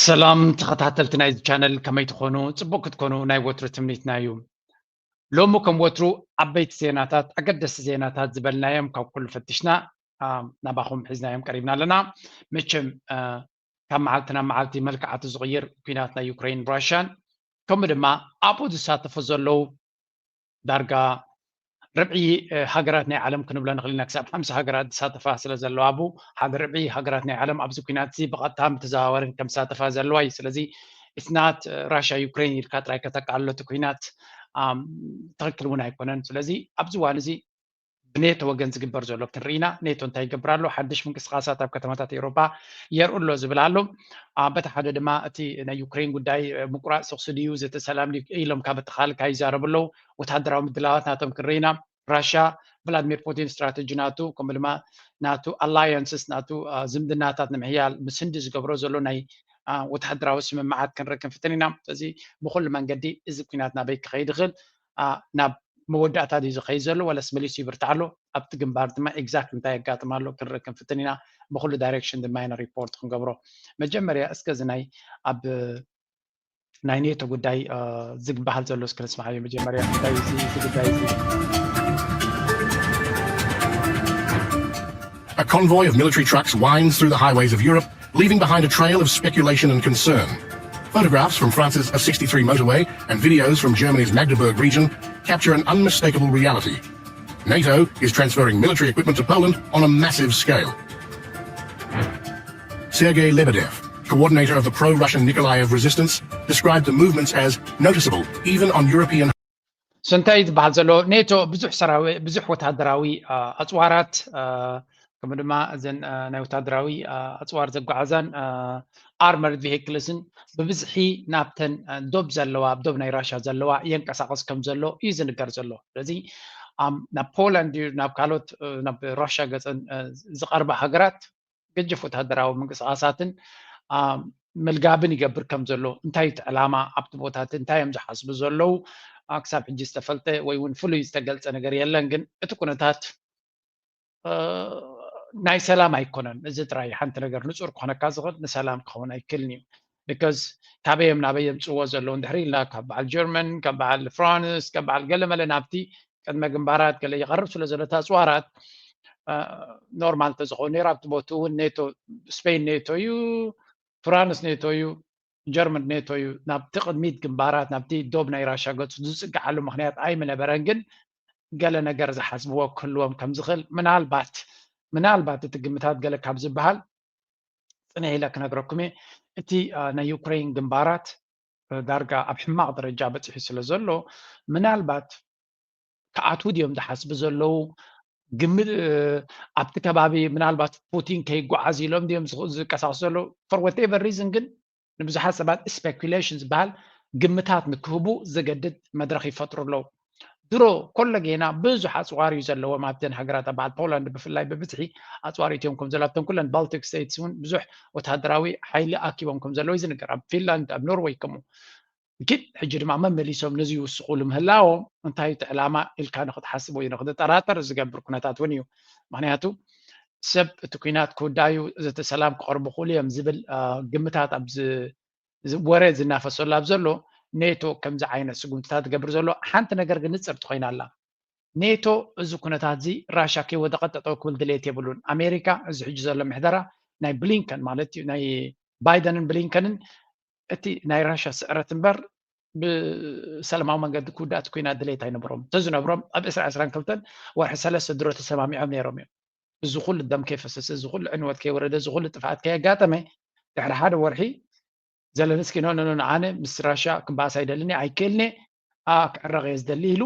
ሰላም ተኸታተልቲ ናይዚ ቻነል፣ ከመይ ትኾኑ? ጽቡቕ ክትኮኑ ናይ ወትሩ ትምኒትና እዩ። ሎሚ ከም ወትሩ ዓበይቲ ዜናታት፣ ኣገደስቲ ዜናታት ዝበልናዮም ካብ ኩሉ ፈትሽና፣ አ፣ ናባኹም ሒዝናዮም ቀሪብና ኣለና። መቸም፣ አ፣ ካብ መዓልቲ ናብ መዓልቲ መልክዓቱ ዝቕይር ኲናት ናይ ዩክሬን ራሽያን፣ ከምኡ ድማ ኣብኡ ዝሳተፉ ዘለዉ ዳርጋ ርብዒ፣ እ፣ ሃገራት ናይ ዓለም ክንብሎ ንኽእል ኢና። ክሳብ ሓምሳ ሃገራት ዝሳተፋ ስለ ዘለዋ፣ ኣብኡ ሓደ ርብዒ ሃገራት ናይ ዓለም ኣብዚ ኲናት እዚ ብቐጥታን ብተዘዋዋርን ከም ዝሳተፋ ዘለዋ እዩ። ስለዚ it's not፣ እ፣ ራሽያ ዩክሬን ኢልካ ጥራይ ከተቃልሎ እቲ ኲናት፣ ኣም፣ ትኽክል እውን ኣይኮነን። ስለዚ ኣብዚ እዋን እዚ ብኔቶ ወገን ዝግበር ዘሎ ክንርኢና፣ ኔቶ እንታይ ይገብር ኣሎ፣ ሓድሽ ምንቅስቓሳት ኣብ ከተማታት ኤውሮጳ የርኢ ኣሎ ዝብል ኣሎ። አ፣ በቲ ሓደ ድማ እቲ ናይ ዩክሬን ጉዳይ፣ እ፣ ምቁራጽ ተኹሲ ድዩ፣ ዘተ ሰላም ድዩ ኢሎም ካብ እቲ ካልእ ይዛረቡ ኣለዉ። ወተሃደራዊ ምድላዋት ናቶም ክንርኢና፣ ራሽያ ቭላድሚር ፑቲን ስትራተጂ ናቱ፣ ከምኡ ድማ ናቱ ኣላያንስስ፣ ናቱ፣ አ፣ ዝምድናታት ንምሕያል ምስ ህንዲ ዝገብሮ ዘሎ ናይ፣ አ፣ ወተሃደራዊ ስምምዓት ክንርኢ ክንፍትን ኢና። ስለዚ ብኹሉ መንገዲ እዚ ኲናት ናበይ ክኸይድ ይኽእል፣ አ፣ ናብ መወዳእታ ድዩ ዝኸይድ ዘሎ፣ ወላስ መሊሱ ይብርታዕ ኣሎ? ኣብቲ ግንባር ድማ ኤግዛክት እንታይ የጋጥም ኣሎ ክንርኢ ክንፍትን ኢና። ብኹሉ ዳይሬክሽን ድማ ኢና ሪፖርት ክንገብሮ። መጀመርያ እስከ እዚ ናይ ኣብ ናይ ኔቶ ጉዳይ፣ እ፣ ዝግበሃል ዘሎ እስከ ንስምዓዮ። መጀመርያ እንታይ እዩ እዚ፣ እዚ ጉዳይ እዚ? A convoy of military trucks winds through the highways of Europe, leaving behind a trail of speculation and concern. Photographs from France's S sixty-three motorway and videos from Germany's Magdeburg region capture an unmistakable reality. NATO is transferring military equipment to Poland on a massive scale. Sergei Lebedev, coordinator of the pro-Russian Nikolaev resistance, described the movements as noticeable even on European ስንታይ ዝበሃል ዘሎ ኔቶ ብዙሕ ሰራዊ ብዙሕ ወታደራዊ፣ አ፣ ኣጽዋራት፣ አ፣ ከምኡ ድማ እዘን፣ አ፣ ናይ ወታደራዊ፣ አ፣ ኣጽዋር ዘጓዓዛን፣ አ፣ ኣርመርድ ቪሂክልስን ብብዝሒ ናብተን፣ አ፣ ዶብ ዘለዋ፣ ኣብ ዶብ ናይ ራሽያ ዘለዋ የንቀሳቐስ ከም ዘሎ እዩ ዝንገር ዘሎ። ስለዚ፣ ኣም፣ ናብ ፖላንድ እዩ፣ ናብ ካልኦት፣ እ፣ ናብ ራሽያ ገጸን፣ እ፣ ዝቐርባ ሃገራት ገጅፍ ወታደራዊ ምንቅስቓሳትን፣ አ፣ ምልጋብን ይገብር ከም ዘሎ፣ እንታይ እቲ ዕላማ ኣብቲ ቦታት፣ እንታይ እዮም ዝሓስቡ ዘለዉ፣ አ፣ ክሳብ ሕጂ ዝተፈልጠ ወይ እውን ፍሉይ ዝተገልጸ ነገር የለን። ግን እቲ ኩነታት፣ እ፣ ናይ ሰላም ኣይኮነን። እዚ ጥራይ ሓንቲ ነገር ንጹር ክኾነካ ዝኽእል ንሰላም ክኸውን ኣይክእልን እዩ። ቢካዝ ካበይ እዮም ናበይ የምጽእዎ ዘለዉ እንድሕር ኢልና፣ ካብ በዓል ጀርመን፣ ካብ በዓል ፍራንስ፣ ካብ በዓል ገለመለ ናብቲ ቅድመ ግንባራት ገለ ይቐርብ ስለ ዘሎ፣ እቲ ኣጽዋራት፣ እ፣ ኖርማል እንተዝኸውን ነይሩ፣ ኣብቲ ቦትኡ እውን ኔቶ፣ ስፔን ኔቶ እዩ፣ ፍራንስ ኔቶ እዩ፣ ጀርመን ኔቶ እዩ። ናብቲ ቅድሚት ግንባራት፣ ናብቲ ዶብ ናይ ራሽያ ገጹ ዝጽግዓሉ ምኽንያት ኣይምነበረን። ግን ገለ ነገር ዝሓስብዎ ክህልዎም ከም ዝኽእል፣ ምናልባት፣ ምናልባት እቲ ግምታት ገለ ካብ ዝበሃል ጽንሕ ኢለ ክነግረኩም እየ። እቲ፣ አ፣ ናይ ዩክሬን ግንባራት፣ እ፣ ዳርጋ ኣብ ሕማቕ ደረጃ በጺሑ ስለ ዘሎ፣ ምናልባት ክኣትዉ ድዮም ዝሓስቡ ዘለዉ? ግምት፣ እ፣ ኣብቲ ከባቢ ምናልባት ፑቲን ከይጓዓዝ ኢሎም ድዮም ዝኽ-፣ ዝንቀሳቐሱ ዘለዉ? For whatever reason ግን ንብዙሓት ሰባት ስፔኩሌሽን ዝበሃል ግምታት ንክህቡ ዘገድድ መድረኽ ይፈጥሩ ኣለዉ። ድሮ ኮሎ ጌና ብዙሕ ኣጽዋር እዩ ዘለዎም ኣብተን ሃገራት፣ ኣብ በዓል ፖላንድ ብፍላይ ብብዝሒ ኣጽዋር እትዮም ከም ዘለዉ፣ ኣብተን ኩለን ባልቲክ ስቴትስ እውን ብዙሕ ወተሃደራዊ ሓይሊ ኣኪቦም ከም ዘለዉ እዩ ዝንገር። ኣብ ፊንላንድ፣ ኣብ ኖርወይ ከምኡ። ግን ሕጂ ድማ መመሊሶም ነዚ ይውስኹሉ ምህላዎም እንታይ እቲ ዕላማ ኢልካ ንክትሓስብ ወይ ንክትጠራጠር ዝገብር ኩነታት እውን እዩ። ምክንያቱ ሰብ እቲ ኲናት ክውዳእ እዩ፣ ዘተ ሰላም ክቐርቡ ክኽእሉ እዮም ዝብል፣ አ፣ ግምታት ኣብ ዝ-፣ ዝ-፣ ወረ ዝናፈሰሉ ኣብ ዘሎ፣ ኔቶ ከምዚ ዓይነት ስጉምትታት ዝገብር ዘሎ ሓንቲ ነገር ግን ንጽርቲ ኮይና ኣላ። ኔቶ እዚ ኩነታት እዚ ራሽያ ከይወደቐት ጠጠው ክብል ድሌት የብሉን። ኣሜሪካ እዚ ሕጂ ዘሎ ምሕደራ ናይ ብሊንከን ማለት እዩ፣ ናይ ባይደንን ብሊንከንን እቲ ናይ ራሽያ ስዕረት እምበር ብሰላማዊ መንገዲ ክውዳእ እቲ ኲናት ድሌት ኣይነበሮም። እንተዝነብሮም ኣብ ዕስራ ዕስራን ክልተን ወርሒ ሰለስተ ድሮ ተሰማሚዖም ነይሮም እዮም። እዚ ኩሉ ደም ከይፈሰሰ፣ እዚ ኩሉ ዕንወት ከይወረደ፣ እዚ ኩሉ ጥፍኣት ከየጋጠመ ድሕሪ ሓደ ወርሒ ዘለንስኪ ኖ ኖ ኖ፣ ኣነ ምስ ራሽያ ክበኣስ ኣይደልን እየ፣ ኣይክእልን እየ፣ ኣ፣ ክዕረቕ እየ ዝደሊ ኢሉ፣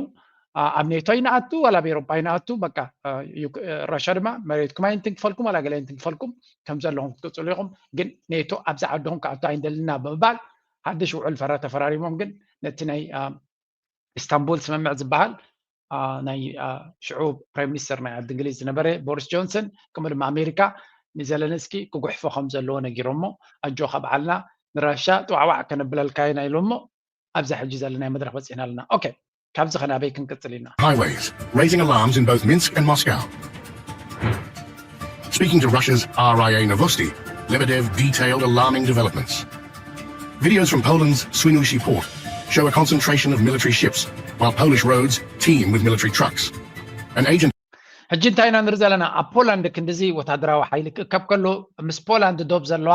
ኣ፣ ኣብ ኔቶ ይንኣቱ ዋላ ኣብ ኤሮጳ ይንኣቱ፣ በቃ፣ እ፣ ዩክ-፣ እ፣ ራሽያ ድማ መሬትኩም ኣይንትንክፈልኩም ዋላ ገለ ኣይንትንክፈልኩም፣ ከም ዘለኹም ክትቅጽሉ ኢኹም፣ ግን ኔቶ ኣብዚ ዓድኹም ክኣቱ ኣይንደልን ኢና ብምባል ሓድሽ ውዕል ፈረ ተፈራሪሞም። ግን ነቲ ናይ፣ ኣ፣ ኢስታንቡል ስምምዕ ዝበሃል፣ ኣ፣ ናይ፣ ኣ፣ ሽዑ ፕራይም ሚኒስተር ናይ ዓዲ እንግሊዝ ዝነበረ ቦሪስ ጆንሰን ከምኡ ድማ ኣሜሪካ ንዘለንስኪ ክጉሕፎ ከም ዘለዎ ነጊሮሞ፣ ኣጆኻ በዓልና ንራሻ ጥዋዕዋዕ ከነብለልካ ኢና ኢሎሞ፣ ኣብዛ ሕጂ ዘለናዮ መድረኽ በጺሕና ኣለና። ኦኬ፣ ካብዚ ከ ናበይ ክንቅጽል ኢና? Highways, raising alarms in both Minsk and Moscow. Speaking to Russia's R I A Novosti, Lebedev detailed alarming developments. Videos from Poland's Swinoujscie port show a concentration of military ships, while Polish roads teem with military trucks. An agent ሕጂ እንታይ ኢና ንርኢ ዘለና? ኣብ ፖላንድ ክንድዚ ወታደራዊ ሓይሊ ክእከብ ከሎ፣ ምስ ፖላንድ ዶብ ዘለዋ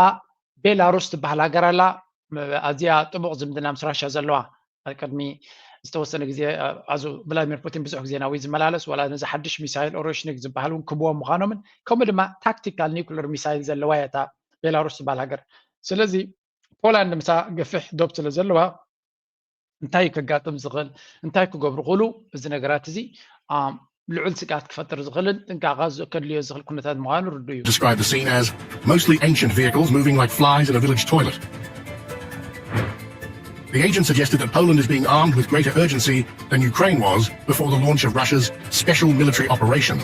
ቤላሩስ ትበሃል ሃገር ኣላ። ኣዝያ ጥቡቕ ዝምድና ምስ ራሻ ዘለዋ፣ ቅድሚ ዝተወሰነ ግዜ ኣዙ ቭላድሚር ፑቲን ብዙሕ ግዜ ናብኡ ዝመላለስ፣ ዋላ ነዚ ሓድሽ ሚሳይል ኦሮሽኒክ ዝበሃል እውን ክብዎም ምዃኖምን፣ ከምኡ ድማ ታክቲካል ኒውክለር ሚሳይል ዘለዋ እያ እታ ቤላሩስ ዝበሃል ሃገር። ስለዚ ፖላንድ ምሳ ገፊሕ ዶብ ስለ ዘለዋ እንታይ ከጋጥም ዝኽእል፣ እንታይ ክገብሩ ክእሉ፣ እዚ ነገራት እዚ ልዑል ስግኣት ክፈጥር ዝኽእልን ጥንቃቐ ከድልዮ ዝኽእል ኩነታት ምዃኑ ርዱእ እዩ። Described the scene as mostly ancient vehicles moving like flies in a village toilet. The agent suggested that Poland is being armed with greater urgency than Ukraine was before the launch of Russia's special military operation.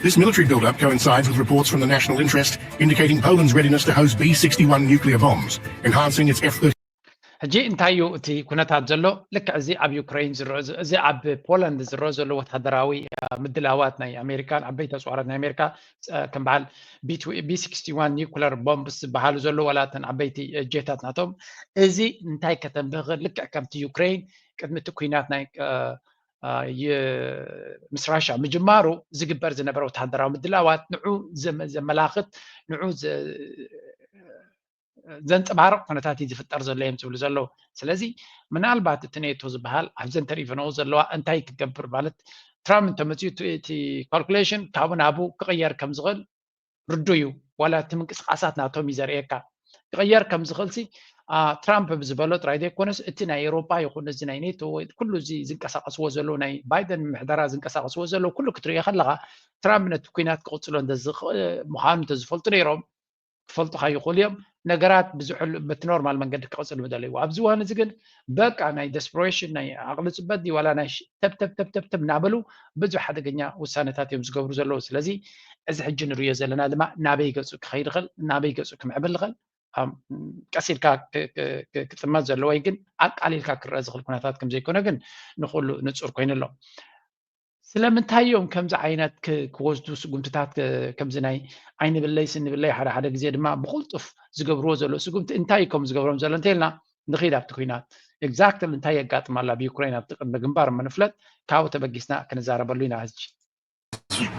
This military buildup coincides with reports from the National Interest indicating Poland's readiness to host B sixty-one nuclear bombs, enhancing its F thirty. ሕጂ እንታይ እዩ እቲ ኩነታት ዘሎ? ልክዕ እዚ ኣብ ዩክሬን ዝረአ፣ እዚ ኣብ ፖላንድ ዝረአ ዘሎ ወታደራዊ ምድላዋት ናይ ኣሜሪካን ዓበይቲ ኣፅዋራት ናይ ኣሜሪካ፣ ከም በዓል ቢ ሲክስቲ ዋን ኒውክለር ቦምብስ ዝበሃሉ ዘሎ፣ ዋላ እተን ዓበይቲ ጄታት ናቶም፣ እዚ እንታይ ከተንብህ፣ ልክዕ ከምቲ ዩክሬን ቅድሚ እቲ ኩናት ናይ ምስ ራሻ ምጅማሩ ዝግበር ዝነበረ ወታደራዊ ምድላዋት ንዑ ዘመላኽት፣ ንዑ ዘንፀባርቕ ኩነታት እዩ ዝፍጠር ዘሎ እዮም ዝብሉ ዘለዉ። ስለዚ ምናልባት እቲ ኔቶ ዝበሃል ኣብዘን ተሪፈንኦ ዘለዋ እንታይ ክገብር፣ ማለት ትራምፕ እንተመፅኡ እቲ ካልኩሌሽን ካብኡ ናብኡ ክቕየር ከም ዝኽእል ርዱ እዩ። ዋላ እቲ ምንቅስቃሳት ናቶም እዩ ዘርእየካ። ክቕየር ከም ዝኽእል ሲ ትራምፕ ብዝበሎ ጥራይ ዘይኮነስ እቲ ናይ ኤውሮጳ ይኹን እዚ ናይ ኔቶ ወይ ኩሉ እዚ ዝንቀሳቀስዎ ዘለዉ ናይ ባይደን ምሕደራ ዝንቀሳቀስዎ ዘለዉ ኩሉ ክትርእዮ ከለኻ ትራምፕ ነቲ ኩናት ክቕፅሎ ምዃኑ እንተዝፈልጡ ነይሮም ክፈልጡኻ ይኽእሉ እዮም። ነገራት ብዝሕሉ በቲ ኖርማል መንገዲ ክቕፅሉ ምደለይዎ። ኣብዚ እዋን እዚ ግን በቃ ናይ ደስፕሬሽን ናይ ዓቕሊ ፅበት ድዩ ዋላ ናይ ተብተብተብተብተብ እናበሉ ብዙሕ ሓደገኛ ውሳነታት እዮም ዝገብሩ ዘለዉ። ስለዚ እዚ ሕጂ ንርእዮ ዘለና ድማ ናበይ ገፁ ክኸይድ ይኽእል፣ ናበይ ገፁ ክምዕብል ይኽእል ቀስ ኢልካ ክጥመት ዘለዎ ግን ኣቃሊልካ ክረአ ዝኽእል ኩነታት ከም ዘይኮነ ግን ንኹሉ ንፁር ኮይኑ ኣሎ። ስለምንታይ እዮም ከምዚ ዓይነት ክወስዱ ስጉምትታት ከምዚ ናይ ዓይኒ ብለይ ስኒ ብለይ ሓደ ሓደ ግዜ ድማ ብቕልጡፍ ዝገብርዎ ዘሎ ስጉምቲ እንታይ እዩ ከም ዝገብሮም ዘሎ እንተኢልና ንኺድ ኣብቲ ኩናት exactly እንታይ የጋጥም ኣላ ብዩክሬን ኣብቲ ቅድሚ ግንባር እሞ ንፍለጥ ካብኡ ተበጊስና ክንዛረበሉ ኢና ሕጂ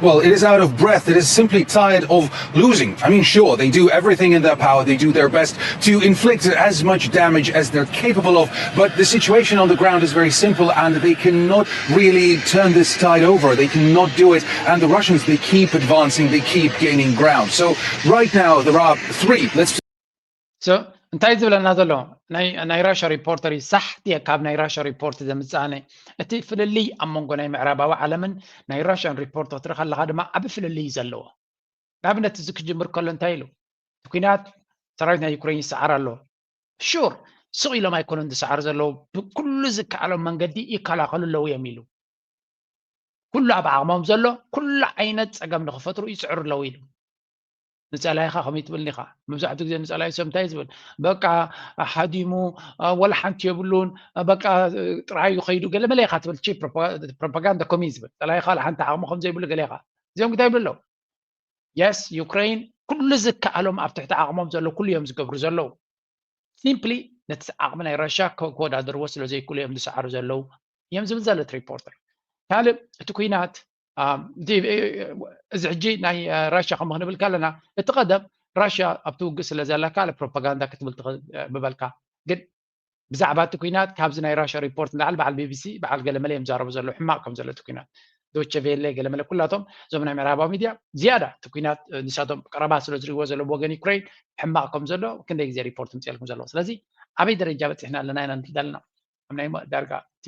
Well, it is out of breath. It is simply tired of losing. I mean, sure, they do everything in their power. They do their best to inflict as much damage as they're capable of. But the situation on the ground is very simple, and they cannot really turn this tide over. They cannot do it. And the Russians, they keep advancing. They keep gaining ground. So right now, there are three. Let's so እንታይ ዝብለና ዘሎ ናይ ራሻ ሪፖርተር እዩ ሳሕቲ ካብ ናይ ራሻ ሪፖርት ዘምፅኣነ እቲ ፍልልይ ኣብ መንጎ ናይ ምዕራባዊ ዓለምን ናይ ራሽያን ሪፖርት ክትርኢ ከለካ ድማ ዓቢ ፍልልይ እዩ ዘለዎ። ንኣብነት እዚ ክጅምር ከሎ እንታይ ኢሉ እቲ ኩናት ሰራዊት ናይ ዩክሬን ይሰዓር ኣሎ። ሹር ስቕ ኢሎም ኣይኮኑን ዝሰዓሩ ዘለዉ፣ ብኩሉ ዝከኣሎም መንገዲ ይከላኸሉ ኣለዉ እዮም ኢሉ። ኩሉ ኣብ ዓቕሞም ዘሎ ኩሉ ዓይነት ፀገም ንክፈጥሩ ይፅዕሩ ኣለዉ ኢሉ። ንፀላኢኻ ከመይ ትብል ኢኻ? መብዛሕትኡ ግዜ ንፀላኢ ሰብ እንታይ ዝብል በቃ ሓዲሙ ወላ ሓንቲ የብሉን በቃ ጥራዩ ከይዱ ገለ መለ ኢኻ ትብል። ቺፕ ፕሮፓጋንዳ ከምኡ እዩ ዝብል። ፀላኢኻ ወላ ሓንቲ ዓቕሚ ከም ዘይብሉ ገለ ኢኻ። እዚኦም እንታይ ይብሉ ኣለዉ? የስ ዩክሬን ኩሉ ዝከኣሎም ኣብ ትሕቲ ዓቕሞም ዘሎ ኩሉ እዮም ዝገብሩ ዘለዉ። ሲምፕሊ ነቲ ዓቕሚ ናይ ራሽያ ክወዳደርዎ ስለ ዘይክእሉ እዮም ዝሰዓሩ ዘለዉ እዮም ዝብል ዘሎ እቲ ሪፖርተር። ካልእ እቲ ኩናት እዚ ሕጂ ናይ ራሽያ ከም ክንብል ከለና እቲ ቀደም ራሽያ ኣብቲ ውግእ ስለ ዘላ ካልእ ፕሮፓጋንዳ ክትብል ትኽእል ምበልካ ግን ብዛዕባ እቲ ኩናት ካብዚ ናይ ራሽያ ሪፖርት ንላዕሊ በዓል ቢቢሲ በዓል ገለመለ እዮም ዛረቡ ዘለዉ ሕማቕ ከም ዘሎ እቲ ኩናት ዶቸ ቬለ ገለመለ ኩላቶም እዞም ናይ ምዕራባዊ ሚድያ ዝያዳ እቲ ኩናት ንሳቶም ቀረባ ስለ ዝሪእዎ ዘለዉ ወገን ዩክሬን ሕማቕ ከም ዘሎ ክንደይ ግዜ ሪፖርት ምፅኤልኩም ዘለዉ ስለዚ ኣበይ ደረጃ በፂሕና ኣለና ኢና ንብል ዘለና ኣብ ናይ ዳርጋ እቲ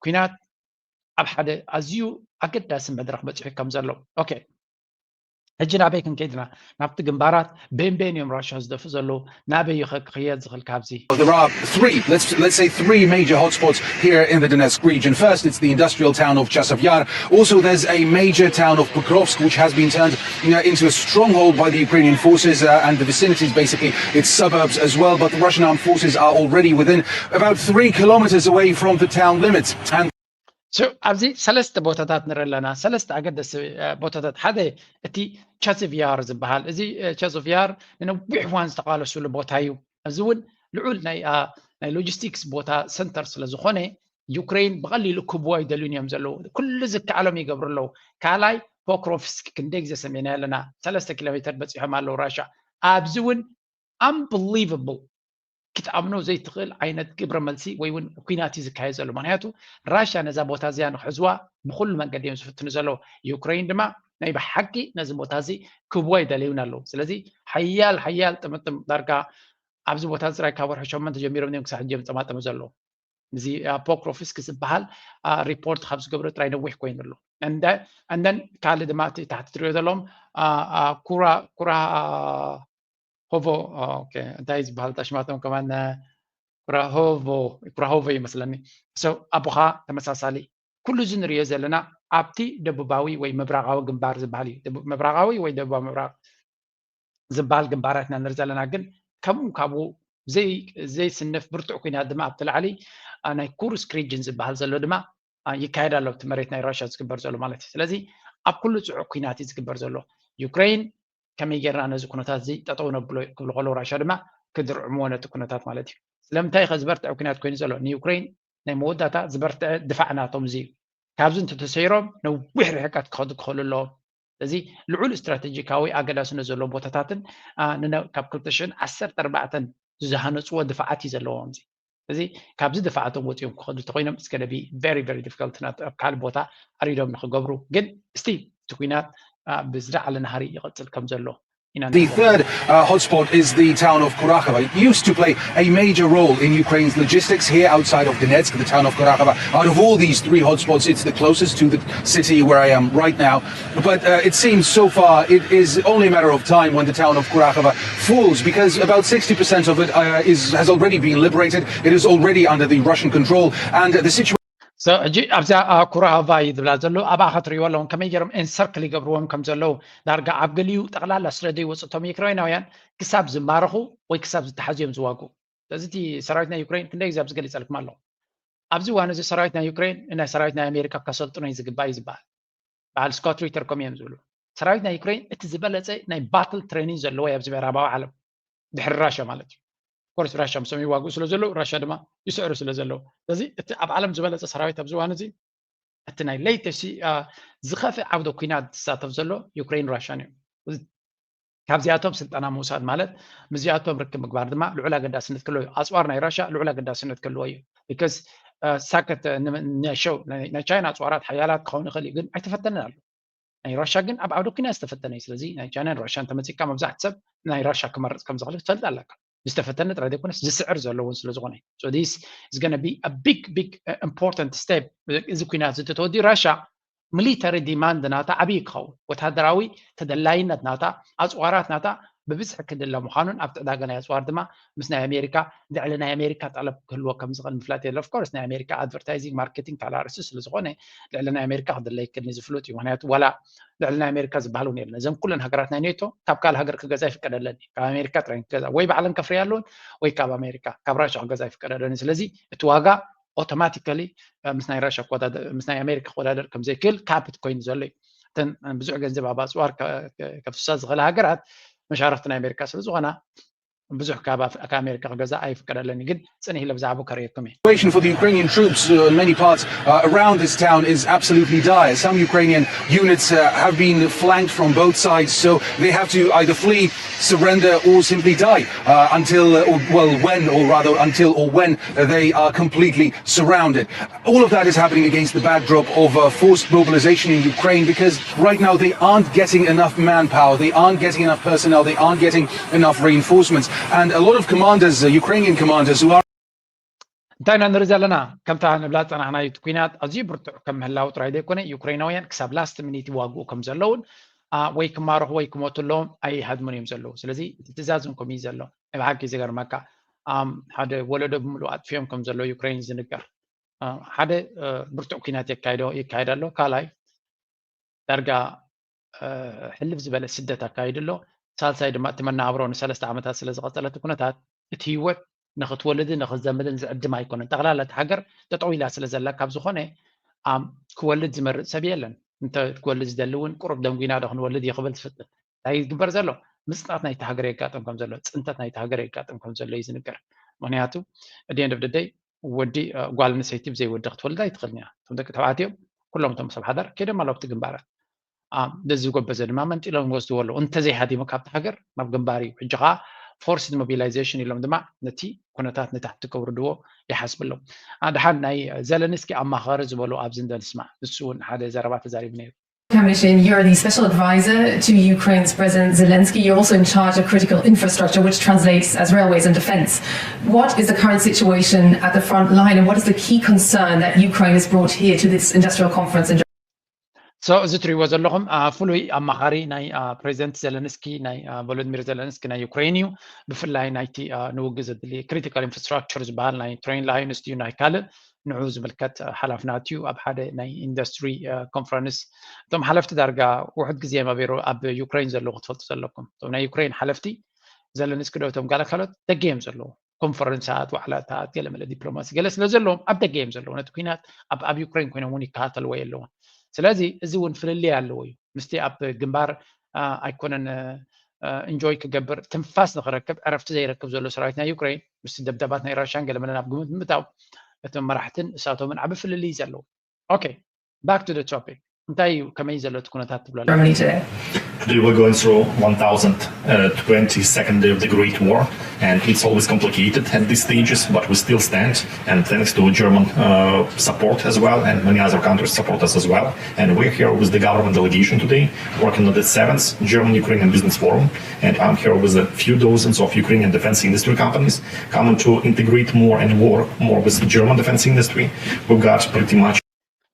ኩናት ኣብ ሓደ ኣዝዩ ኣገዳሲ መድረኽ በፂሑ ከም ዘሎ ኦኬ ሕጂ ናበይ ክንከይድና ናብቲ ግንባራት ቤንቤን እዮም ራሽያ ዝደፍኡ ዘለዉ ናበይ እዩ ክኽየድ ዝኽእል ካብዚ There are three, let's, let's say three major hotspots here in the Donetsk region. First, it's the industrial town of Chasiv Yar. Also, there's a major town of Pokrovsk, which has been turned you know, into a stronghold by the Ukrainian forces uh, and the vicinities, basically its suburbs as well. But the Russian armed forces are already within about three kilometers away from the town limits. And ኣብዚ ሰለስተ ቦታታት ንርኢ ኣለና። ሰለስተ ኣገደሲ ቦታታት፣ ሓደ እቲ ቸስቭያር ዝበሃል፣ እዚ ቸስቭያር ንነዊሕ እዋን ዝተቓለሱሉ ቦታ እዩ። እዚ እውን ልዑል ናይ ሎጂስቲክስ ቦታ ሰንተር ስለዝኾነ ዩክሬን ብቐሊሉ ክብዋ ይደልዩን እዮም ዘለዉ። ኩሉ ዝከኣሎም ይገብሩ ኣለዉ። ካልኣይ ፖክሮቭስክ ክንደይ ግዜ ሰሜና ኣለና ሰለስተ ኪሎ ሜትር በፂሖም ኣለዉ ራሻ። ኣብዚ እውን ኣምብሊቨብል ክትኣምኖ ዘይትኽእል ዓይነት ግብረ መልሲ ወይ እውን ኩናት እዩ ዝካየድ ዘሎ። ምክንያቱ ራሽያ ነዛ ቦታ እዚኣ ንክሕዝዋ ብኩሉ መንገዲ እዮም ዝፍትኑ ዘለዉ። ዩክሬን ድማ ናይ ብሓቂ ነዚ ቦታ እዚ ክብዋ ይደለዩን ኣለዉ። ስለዚ ሓያል ሓያል ጥምጥም ዳርጋ ኣብዚ ቦታ እዚ ጥራይ ካብ ወርሒ ሸሞንተ ጀሚሮም እዮም ክሳብ ሕጂ እዮም ዝጠማጠሙ ዘለዉ። እዚ ፖክሮፍስክ ዝበሃል ሪፖርት ካብ ዝገብሮ ጥራይ ነዊሕ ኮይኑ ኣሎ። እንደን ካልእ ድማ እቲ ታሕቲ ትሪኦ ዘለዎም ኩራ ኩራ ሆቮ እንታይ ዝበሃል ታሽማቶም ከማን ኩራሆቮ ኩራሆቮ ይመስለኒ። ሰው ኣቦኻ ተመሳሳሊ ኩሉ እዚ ንሪኦ ዘለና ኣብቲ ደቡባዊ ወይ ምብራቓዊ ግንባር ዝበሃል እዩ። ምብራቓዊ ወይ ደቡባዊ ምብራቕ ዝበሃል ግንባራት ኢና ንርኢ ዘለና። ግን ከምኡ ካብኡ ዘይስንፍ ብርቱዕ ኩናት ድማ ኣብቲ ላዕሊ ናይ ኩርስክ ሪጅን ዝበሃል ዘሎ ድማ ይካየድ ኣሎ። ኣብቲ መሬት ናይ ራሽያ ዝግበር ዘሎ ማለት እዩ። ስለዚ ኣብ ኩሉ ፅዑቕ ኩናት እዩ ዝግበር ዘሎ። ዩክሬን ከመይ ጌርና ነዚ ኩነታት እዚ ጠጠው ነብሎ ክብሉ ከለዉ ራሽያ ድማ ክድርዕምዎ ነቲ ኩነታት ማለት እዩ። ስለምንታይ ከ ዝበርትዐ ኩናት ኮይኑ ዘሎ? ንዩክሬን ናይ መወዳእታ ዝበርትዐ ድፋዕ ናቶም እዚ እዩ። ካብዚ እንተተሰይሮም ነዊሕ ርሕቀት ክኸዱ ክኽእሉ ኣለዎም። ስለዚ ልዑል ስትራቴጂካዊ ኣገዳስነት ዘለዎ ቦታታትን ካብ ክልተ ሽሕን ዓሰርተ ኣርባዕተን ዝሃነፅዎ ድፋዓት እዩ ዘለዎም እዚ። እዚ ካብዚ ድፋዓቶም ወፂኦም ክኸዱ እንተኮይኖም it's gonna be very very difficult ኣብ ካልእ ቦታ ኣሪዶም ንክገብሩ። ግን እስቲ እቲ ኩናት ብዝለዓለ ናህሪ ይቐፅል ከም ዘሎ ኢና The third uh, hotspot is the town of Kurakhova. It used to play a major role in Ukraine's logistics here outside of Donetsk, the town of Kurakhova. Out of all these three hotspots, it's the closest to the city where I am right now. But uh, it seems so far it is only a matter of time when the town of Kurakhova falls, because about sixty percent of it uh, is, has already been liberated. It is already under the Russian control. And the situation So ሕጂ ኣብዛ ኩራሃቫ እዩ ዝብላ ዘለዉ ኣብኣ ክትሪእዎ ኣለዎም ከመይ ገይሮም ኤንሰርክል ይገብርዎም ከም ዘለዉ። ዳርጋ ኣብ ገሊኡ ጠቕላላ ስለ ዘይወፁ እቶም ዩክራይናውያን ክሳብ ዝማረኹ ወይ ክሳብ ዝተሓዙ እዮም ዝዋግኡ። ስለዚ እቲ ሰራዊት ናይ ዩክሬን ክንደይ ግዜ ኣብዚ ገሊፀልኩም ኣለኹ። ኣብዚ እዋን እዚ ሰራዊት ናይ ዩክሬን ንናይ ሰራዊት ናይ ኣሜሪካ ከሰልጥኖ እዩ ዝግባእ እዩ ዝበሃል። በዓል ስኮት ሪተር ከምኡ እዮም ዝብሉ። ሰራዊት ናይ ዩክሬን እቲ ዝበለፀ ናይ ባትል ትሬኒንግ ዘለዎ እዩ ኣብዚ ምዕራባዊ ዓለም ድሕሪ ራሽያ ማለት እዩ። ኮርስ ራሽያ ምስኦም ይዋግኡ ስለ ዘለዉ ራሽያ ድማ ይስዕሩ ስለ ዘለዉ ስለዚ እቲ ኣብ ዓለም ዝበለፀ ሰራዊት ኣብዚ እዋን እዚ እቲ ናይ ሌተስት ዝኸፍእ ዓውደ ኩናት ዝሳተፍ ዘሎ ዩክሬን ራሽያን እዩ። ካብዚኣቶም ስልጠና ምውሳድ ማለት ምስዚኣቶም ርክብ ምግባር ድማ ልዑል ኣገዳስነት ክህልዎ እዩ። ኣፅዋር ናይ ራሽያ ልዑል ኣገዳስነት ክህልዎ እዩ። ቢካዝ ሳከት ናይ ሸው ናይ ቻይና ኣፅዋራት ሓያላት ክኸውን ይኽእል እዩ፣ ግን ኣይተፈተነን ኣሎ። ናይ ራሽያ ግን ኣብ ዓውደ ኩናት ዝተፈተነ እዩ። ስለዚ ናይ ቻይናን ራሽያን ተመፂካ መብዛሕቲ ሰብ ናይ ራሽያ ክመርፅ ከም ዝኽእል ትፈልጥ ኣለካ። ዝተፈተነ ጥራይ ዘይኮነስ ዝስዕር ዘሎ እውን ስለ ዝኾነ so this is gonna be a big big important step። እዚ ኩናት እዚ ተተወዲኡ ራሽያ ሚሊተሪ ዲማንድ ናታ ዓብዪ ክኸውን ወታደራዊ ተደላይነት ናታ ኣፅዋራት ናታ ብብዝሒ ክድለ ምዃኑን ኣብቲ ዕዳጋ ናይ ኣፅዋር ድማ ምስ ናይ ኣሜሪካ ልዕሊ ናይ ኣሜሪካ ጠለብ ክህልዎ ከም ዝኽእል ምፍላጥ የለ። ኦፍኮርስ ናይ ኣሜሪካ ኣድቨርታይዚንግ ማርኬቲንግ ካልእ ኣርእስቲ ስለ ዝኾነ ልዕሊ ናይ ኣሜሪካ ክድለ ይክእል ዝፍሉጥ እዩ። ምክንያቱ ዋላ ልዕሊ ናይ ኣሜሪካ ዝበሃል እውን የለን። እዘን ኩለን ሃገራት ናይ ኔቶ ካብ ካልእ ሃገር ክገዛ ይፍቀደለን ካብ ኣሜሪካ ጥራይ ክገዛ ወይ ባዕለን ከፍርያ ኣለውን ወይ ካብ ኣሜሪካ ካብ ራሻ ክገዛ ይፍቀደለን። ስለዚ እቲ ዋጋ ኦቶማቲካሊ ምስ ናይ ራሻ ምስ ናይ ኣሜሪካ ክወዳደር ከም ዘይክእል ካፕት ኮይኑ ዘሎ እዩ። እተን ብዙሕ ገንዘብ ኣብ ኣፅዋር ከፍስሳ ዝኽእላ ሃገራት መሻርክቲ ናይ ኣሜሪካ ስለ ዝኾና ብዙሕ ካብ ኣሜሪካ ክገዛ ኣይፍቀደለን እዩ። ግን ፅንሕ ኢለ ብዛዕባ ከርእየኩም እየ። Situation for the Ukrainian troops uh, in many parts uh, around this town is absolutely dire. Some Ukrainian units uh, have been flanked from both sides, so they have to either flee, surrender, or simply die uh, until, uh, or, well, when, or rather, until or when they are completely surrounded. All of that is happening against the backdrop of uh, forced mobilization in Ukraine because right now they aren't getting enough manpower, they aren't getting enough personnel, they aren't getting enough reinforcements. And a lot of commanders, uh, Ukrainian commanders who are እንታይ ኢና ንርኢ ዘለና? ከምታ ንብላ ዝፀናሕናዮ እቲ ኩናት ኣዝዩ ብርቱዕ ከም ምህላው ጥራይ ዘይኮነ ዩክሬናውያን ክሳብ ላስት ሚኒት ይዋግኡ ከም ዘለውን ወይ ክማረኹ ወይ ክሞቱ ኣለዎም ኣይሃድሙን እዮም ዘለዉ። ስለዚ እቲ ትእዛዝ እውን ከምኡ እዩ ዘሎ። ናይ ብሓቂ ዝገርመካ ሓደ ወለዶ ብምሉእ ኣጥፊኦም ከም ዘለዉ ዩክሬን ዝንገር ሓደ ብርቱዕ ኩናት የካይዶ ይካየድ ኣሎ። ካልኣይ ዳርጋ ሕልፍ ዝበለ ስደት ኣካይዱ ኣሎ። ሳልሳይ ድማ እቲ መናብሮ ንሰለስተ ዓመታት ስለ ዝቐጸለ እቲ ኩነታት እቲ ህይወት ንኽትወልድን ንኽትዘምድን ዝዕድም ኣይኮነን። ጠቕላላ እቲ ሃገር ጠጠው ኢላ ስለ ዘላ ካብ ዝኾነ ክወልድ ዝመርጽ ሰብ የለን። እንተ ክወልድ ዝደሊ እውን ቁሩብ ደንጉና ዶ ክንወልድ እዩ ክብል ትፍትን። እንታይ ይግበር ዘሎ? ምፅንጣት ናይቲ ሃገር የጋጥም ከም ዘሎ፣ ፅንተት ናይቲ ሃገር የጋጥም ከም ዘሎ እዩ ዝንገር። ምክንያቱ at the end of the day ወዲ ጓል ኣንስተይቲ ብዘይ ወዲ ክትወልድ ኣይትኽእልን እያ። እቶም ደቂ ተባዕትዮ ኩሎም እቶም ሰብ ሓዳር ከይዶም ኣለዉ ኣብቲ ግንባራት። ደዚ ዝጎበዘ ድማ መንጢሎም ይወስድዎ ኣለዉ። እንተዘይሃዲሙ ካብቲ ሃገር ናብ ግንባር እዩ። ሕጂ ከዓ forced mobilization ኢሎም ድማ ነቲ ኩነታት ንታሕቲ ከውርድዎ ይሓስቡ ኣለዉ። ደሓን ናይ ዘለንስኪ ኣማኻሪ ዝበሉ ኣብዚ እንደ ንስማዕ። ንሱ እውን ሓደ ዘረባ ተዛሪቡ ነይሩ። Commission, you're the special advisor to Ukraine's President Zelensky. You're also in charge of critical infrastructure, which translates as railways and defense. What is the current situation at the front line, and what is the key concern that Ukraine has brought here to this industrial conference? So እዚ ትሪእዎ ዘለኹም ፍሉይ ኣማኻሪ ናይ ፕሬዚደንት ዘለንስኪ ናይ ቮሎዲሚር ዘለንስኪ ናይ ዩክሬን እዩ። ብፍላይ ናይቲ ንውግእ ዘድሊ critical infrastructure ዝበሃል ናይ train lines እዩ፣ ናይ ካልእ ንዑ ዝምልከት ሓላፍናት እዩ ኣብ ሓደ ናይ ኢንዱስትሪ ኮንፈረንስ። እቶም ሓለፍቲ ዳርጋ ውሑድ ግዜ እዮም ኣብ ኣብ ዩክሬን ዘለዉ ክትፈልጡ ዘለኩም። እቶም ናይ ዩክሬን ሓለፍቲ ዘለንስኪ ዶ እቶም ጋለ ካልኦት ደገ እዮም ዘለዉ። ኮንፈረንሳት፣ ዋዕላታት፣ ገለመለ ዲፕሎማሲ ገለ ስለ ዘለዎም ኣብ ደገ እዮም ዘለዉ። ነቲ ኩናት ኣብ ኣብ ዩክሬን ኮይኖም እውን ይከታተልዎ የለውን። ስለዚ እዚ እውን ፍልልይ ኣለዎ እዩ ምስቲ ኣብ ግንባር ኣይኮነን ኢንጆይ ክገብር ትንፋስ ንክረክብ ዕረፍቲ ዘይረክብ ዘሎ ሰራዊት ናይ ዩክሬን ምስቲ ደብዳባት ናይ ራሽያን ገለመለን ኣብ ግምት ብምእታው እቶም መራሕትን እሳቶምን ዓቢ ፍልልይ እዩ ዘለዎ። Okay, back to the topic. እንታይ እዩ ከመይ ዘሎ እቲ ኩነታት ትብሎ ኣለኻ? Germany today. Today we're going through one thousand twenty-second day of the Great War, and it's always complicated at these stages, but we still stand. And thanks to German uh, support as well, and many other countries support us as well. And we're here with the government delegation today, working on the seventh German-Ukrainian Business Forum. And I'm here with a few dozens of Ukrainian defense industry companies coming to integrate more and work more with the German defense industry. We've got pretty much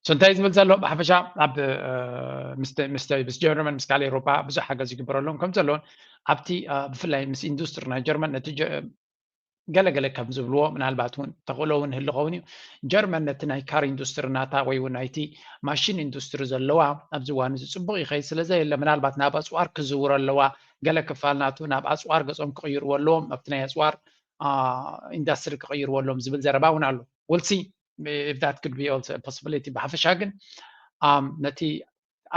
So እንታይ ዝብል ዘሎ ብሓፈሻ ኣብ ምስ ምስ ጀርመን ምስ ካልእ ኤውሮጳ ብዙሕ ሓገዝ ይግበረሎም ከም ዘለውን ኣብቲ ብፍላይ ምስ ኢንዱስትሪ ናይ ጀርመን ነቲ ገለገለ ከም ዝብልዎ ምናልባት እውን ተኽእሎ እውን ህልኸውን እዩ። ጀርመን ነቲ ናይ ካር ኢንዱስትሪ ናታ ወይ እውን ናይቲ ማሽን ኢንዱስትሪ ዘለዋ ኣብዚ እዋን እዚ ፅቡቕ ይኸይድ ስለ ዘየለ ምናልባት ናብ ኣፅዋር ክዝውሮ ኣለዋ። ገለ ክፋል ናቱ ናብ ኣፅዋር ገፆም ክቕይርዎ ኣለዎም። ኣብቲ ናይ ኣፅዋር ኢንዳስትሪ ክቕይርዎ ኣለዎም ዝብል ዘረባ እውን ኣሎ። We'll see if that could be also a possibility። ብሓፈሻ ግን ነቲ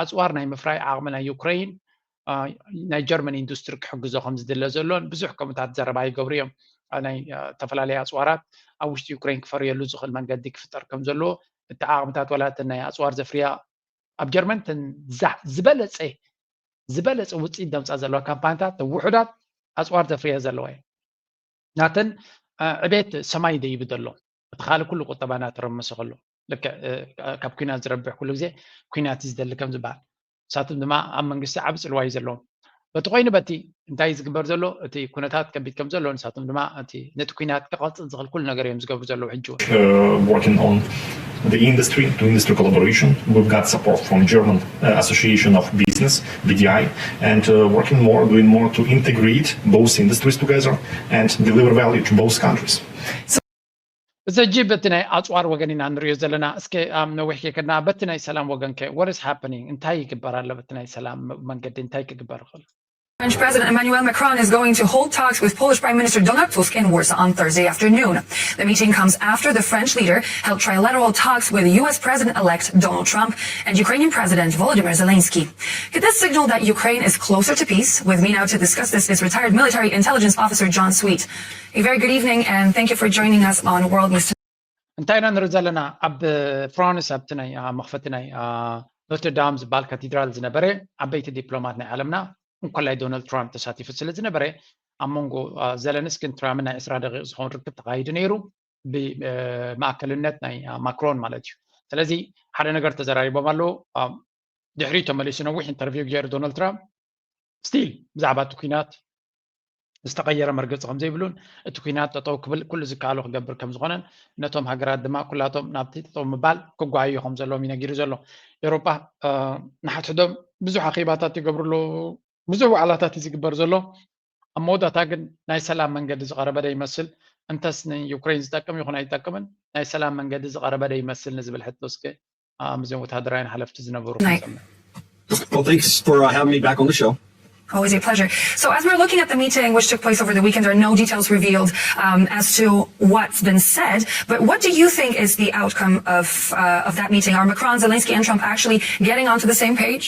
ኣፅዋር ናይ ምፍራይ ዓቕሚ ናይ ዩክሬን ናይ ጀርመን ኢንዱስትሪ ክሕግዞ ከም ዝድለ ዘሎን ብዙሕ ከምኡታት ዘረባ ይገብሩ እዮም። ናይ ዝተፈላለዩ ኣፅዋራት ኣብ ውሽጢ ዩክሬን ክፈርየሉ ዝኽእል መንገዲ ክፍጠር ከም ዘለዎ እቲ ዓቕምታት ዋላ እተን ናይ ኣፅዋር ዘፍርያ ኣብ ጀርመን እተን ዝበለፀ ዝበለፀ ውፅኢት ደምፃ ዘለዋ ካምፓኒታት ውሑዳት ኣፅዋር ዘፍርያ ዘለዋ እየን። ናተን ዕቤት ሰማይ ደይቡ ዘሎ እቲ ካልእ ኩሉ ቁጠባ እናተረመሰ ከሎ ልክዕ ካብ ኩናት ዝረብሕ ኩሉ ግዜ ኩናት እዩ ዝደሊ ከም ዝበሃል ንሳቶም ድማ ኣብ መንግስቲ ዓቢ ፅልዋ እዩ ዘለዎም። በቲ ኮይኑ በቲ እንታይ ዝግበር ዘሎ እቲ ኩነታት ከቢድ ከም ዘሎ ንሳቶም ድማ እቲ ነቲ ኩናት ክቐፅል ዝኽእል ኩሉ ነገር እዮም ዝገብሩ ዘለዉ ሕጂ እውን። working on the industry to industry collaboration. We've got support from German uh, Association of Business, B D I, and uh, working more, doing more to integrate both industries together and deliver value to both countries. እዚ ሕጂ በቲ ናይ ኣፅዋር ወገን ኢና ንሪኦ ዘለና። እስከ ኣብ ነዊሕ ከይከድና በቲ ናይ ሰላም ወገን ከ what is happening እንታይ ይግበር ኣሎ? በቲ ናይ ሰላም መንገዲ እንታይ ክግበር ይኽእል? French President Emmanuel Macron is going to hold talks with Polish Prime Minister Donald Tusk in Warsaw on Thursday afternoon. The meeting comes after the French leader held trilateral talks with U S President-elect Donald Trump and Ukrainian President Volodymyr Zelensky. Could this signal that Ukraine is closer to peace? With me now to discuss this is retired military intelligence officer John Sweet. A very good evening and thank you for joining us on World News Tonight. እንታይ ኢና ንርኢ ዘለና? ኣብ ፍራንስ ኣብቲ ናይ መኽፈቲ ናይ ኖትርዳም ዝበሃል ካቴድራል ዝነበረ ዓበይቲ ዲፕሎማት ናይ ዓለምና እንኮላይ ዶናልድ ትራምፕ ተሳቲፉ ስለ ዝነበረ ኣብ መንጎ ዘለንስኪን ትራምፕ ናይ ዕስራ ደቂቕ ዝኸውን ርክብ ተኻሂዱ ነይሩ፣ ብማእከልነት ናይ ማክሮን ማለት እዩ። ስለዚ ሓደ ነገር ተዘራሪቦም ኣለዉ። ድሕሪኡ ተመሊሱ ነዊሕ ኢንተርቪው ገይሩ ዶናልድ ትራምፕ ስቲል ብዛዕባ እቲ ኩናት ዝተቐየረ መርገፂ ከም ዘይብሉን እቲ ኩናት ጠጠው ክብል ኩሉ ዝከኣሎ ክገብር ከም ዝኾነን ነቶም ሃገራት ድማ ኩላቶም ናብቲ ጠጠው ምባል ክጓየዩ ከም ዘለዎም እዩ ነጊሩ ዘሎ። ኤውሮጳ ንሓድሕዶም ብዙሕ ኣኼባታት ይገብሩ ኣለዉ፣ ብዙሕ ዋዕላታት እዩ ዝግበር ዘሎ። ኣብ መወዳእታ ግን ናይ ሰላም መንገዲ ዝቐረበ ዶ ይመስል? እንተስ ንዩክሬን ዝጠቅም ይኹን ኣይጠቅምን ናይ ሰላም መንገዲ ዝቐረበ ዶ ይመስል ንዝብል ሕቶ እስከ ምስዞም ወታደራውያን ሓለፍቲ ዝነበሩ Night. ክንሰምዕ። Well, thanks for uh, having me back on the show. Always a pleasure. So, as we're looking at the meeting which took place over the weekend, there are no details revealed um, as to what's been said. But what do you think is the outcome of uh, of that meeting? Are Macron, Zelensky, and Trump actually getting onto the same page?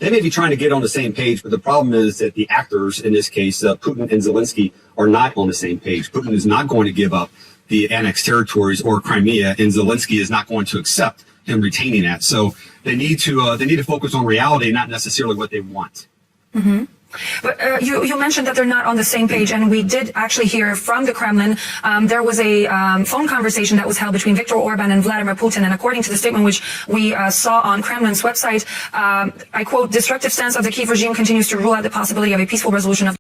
They may be trying to get on the same page, but the problem is that the actors in this case, uh, Putin and Zelensky, are not on the same page. Putin is not going to give up the annexed territories or Crimea, and Zelensky is not going to accept him retaining that. So they need to uh, they need to focus on reality, not necessarily what they want. But uh, you, you mentioned that they're not on the same page, and we did actually hear from the Kremlin. Um, there was a um, phone conversation that was held between Viktor Orban and Vladimir Putin, and according to the statement which we uh, saw on Kremlin's website, um, I quote, destructive stance of the Kyiv regime continues to rule out the possibility of a peaceful resolution of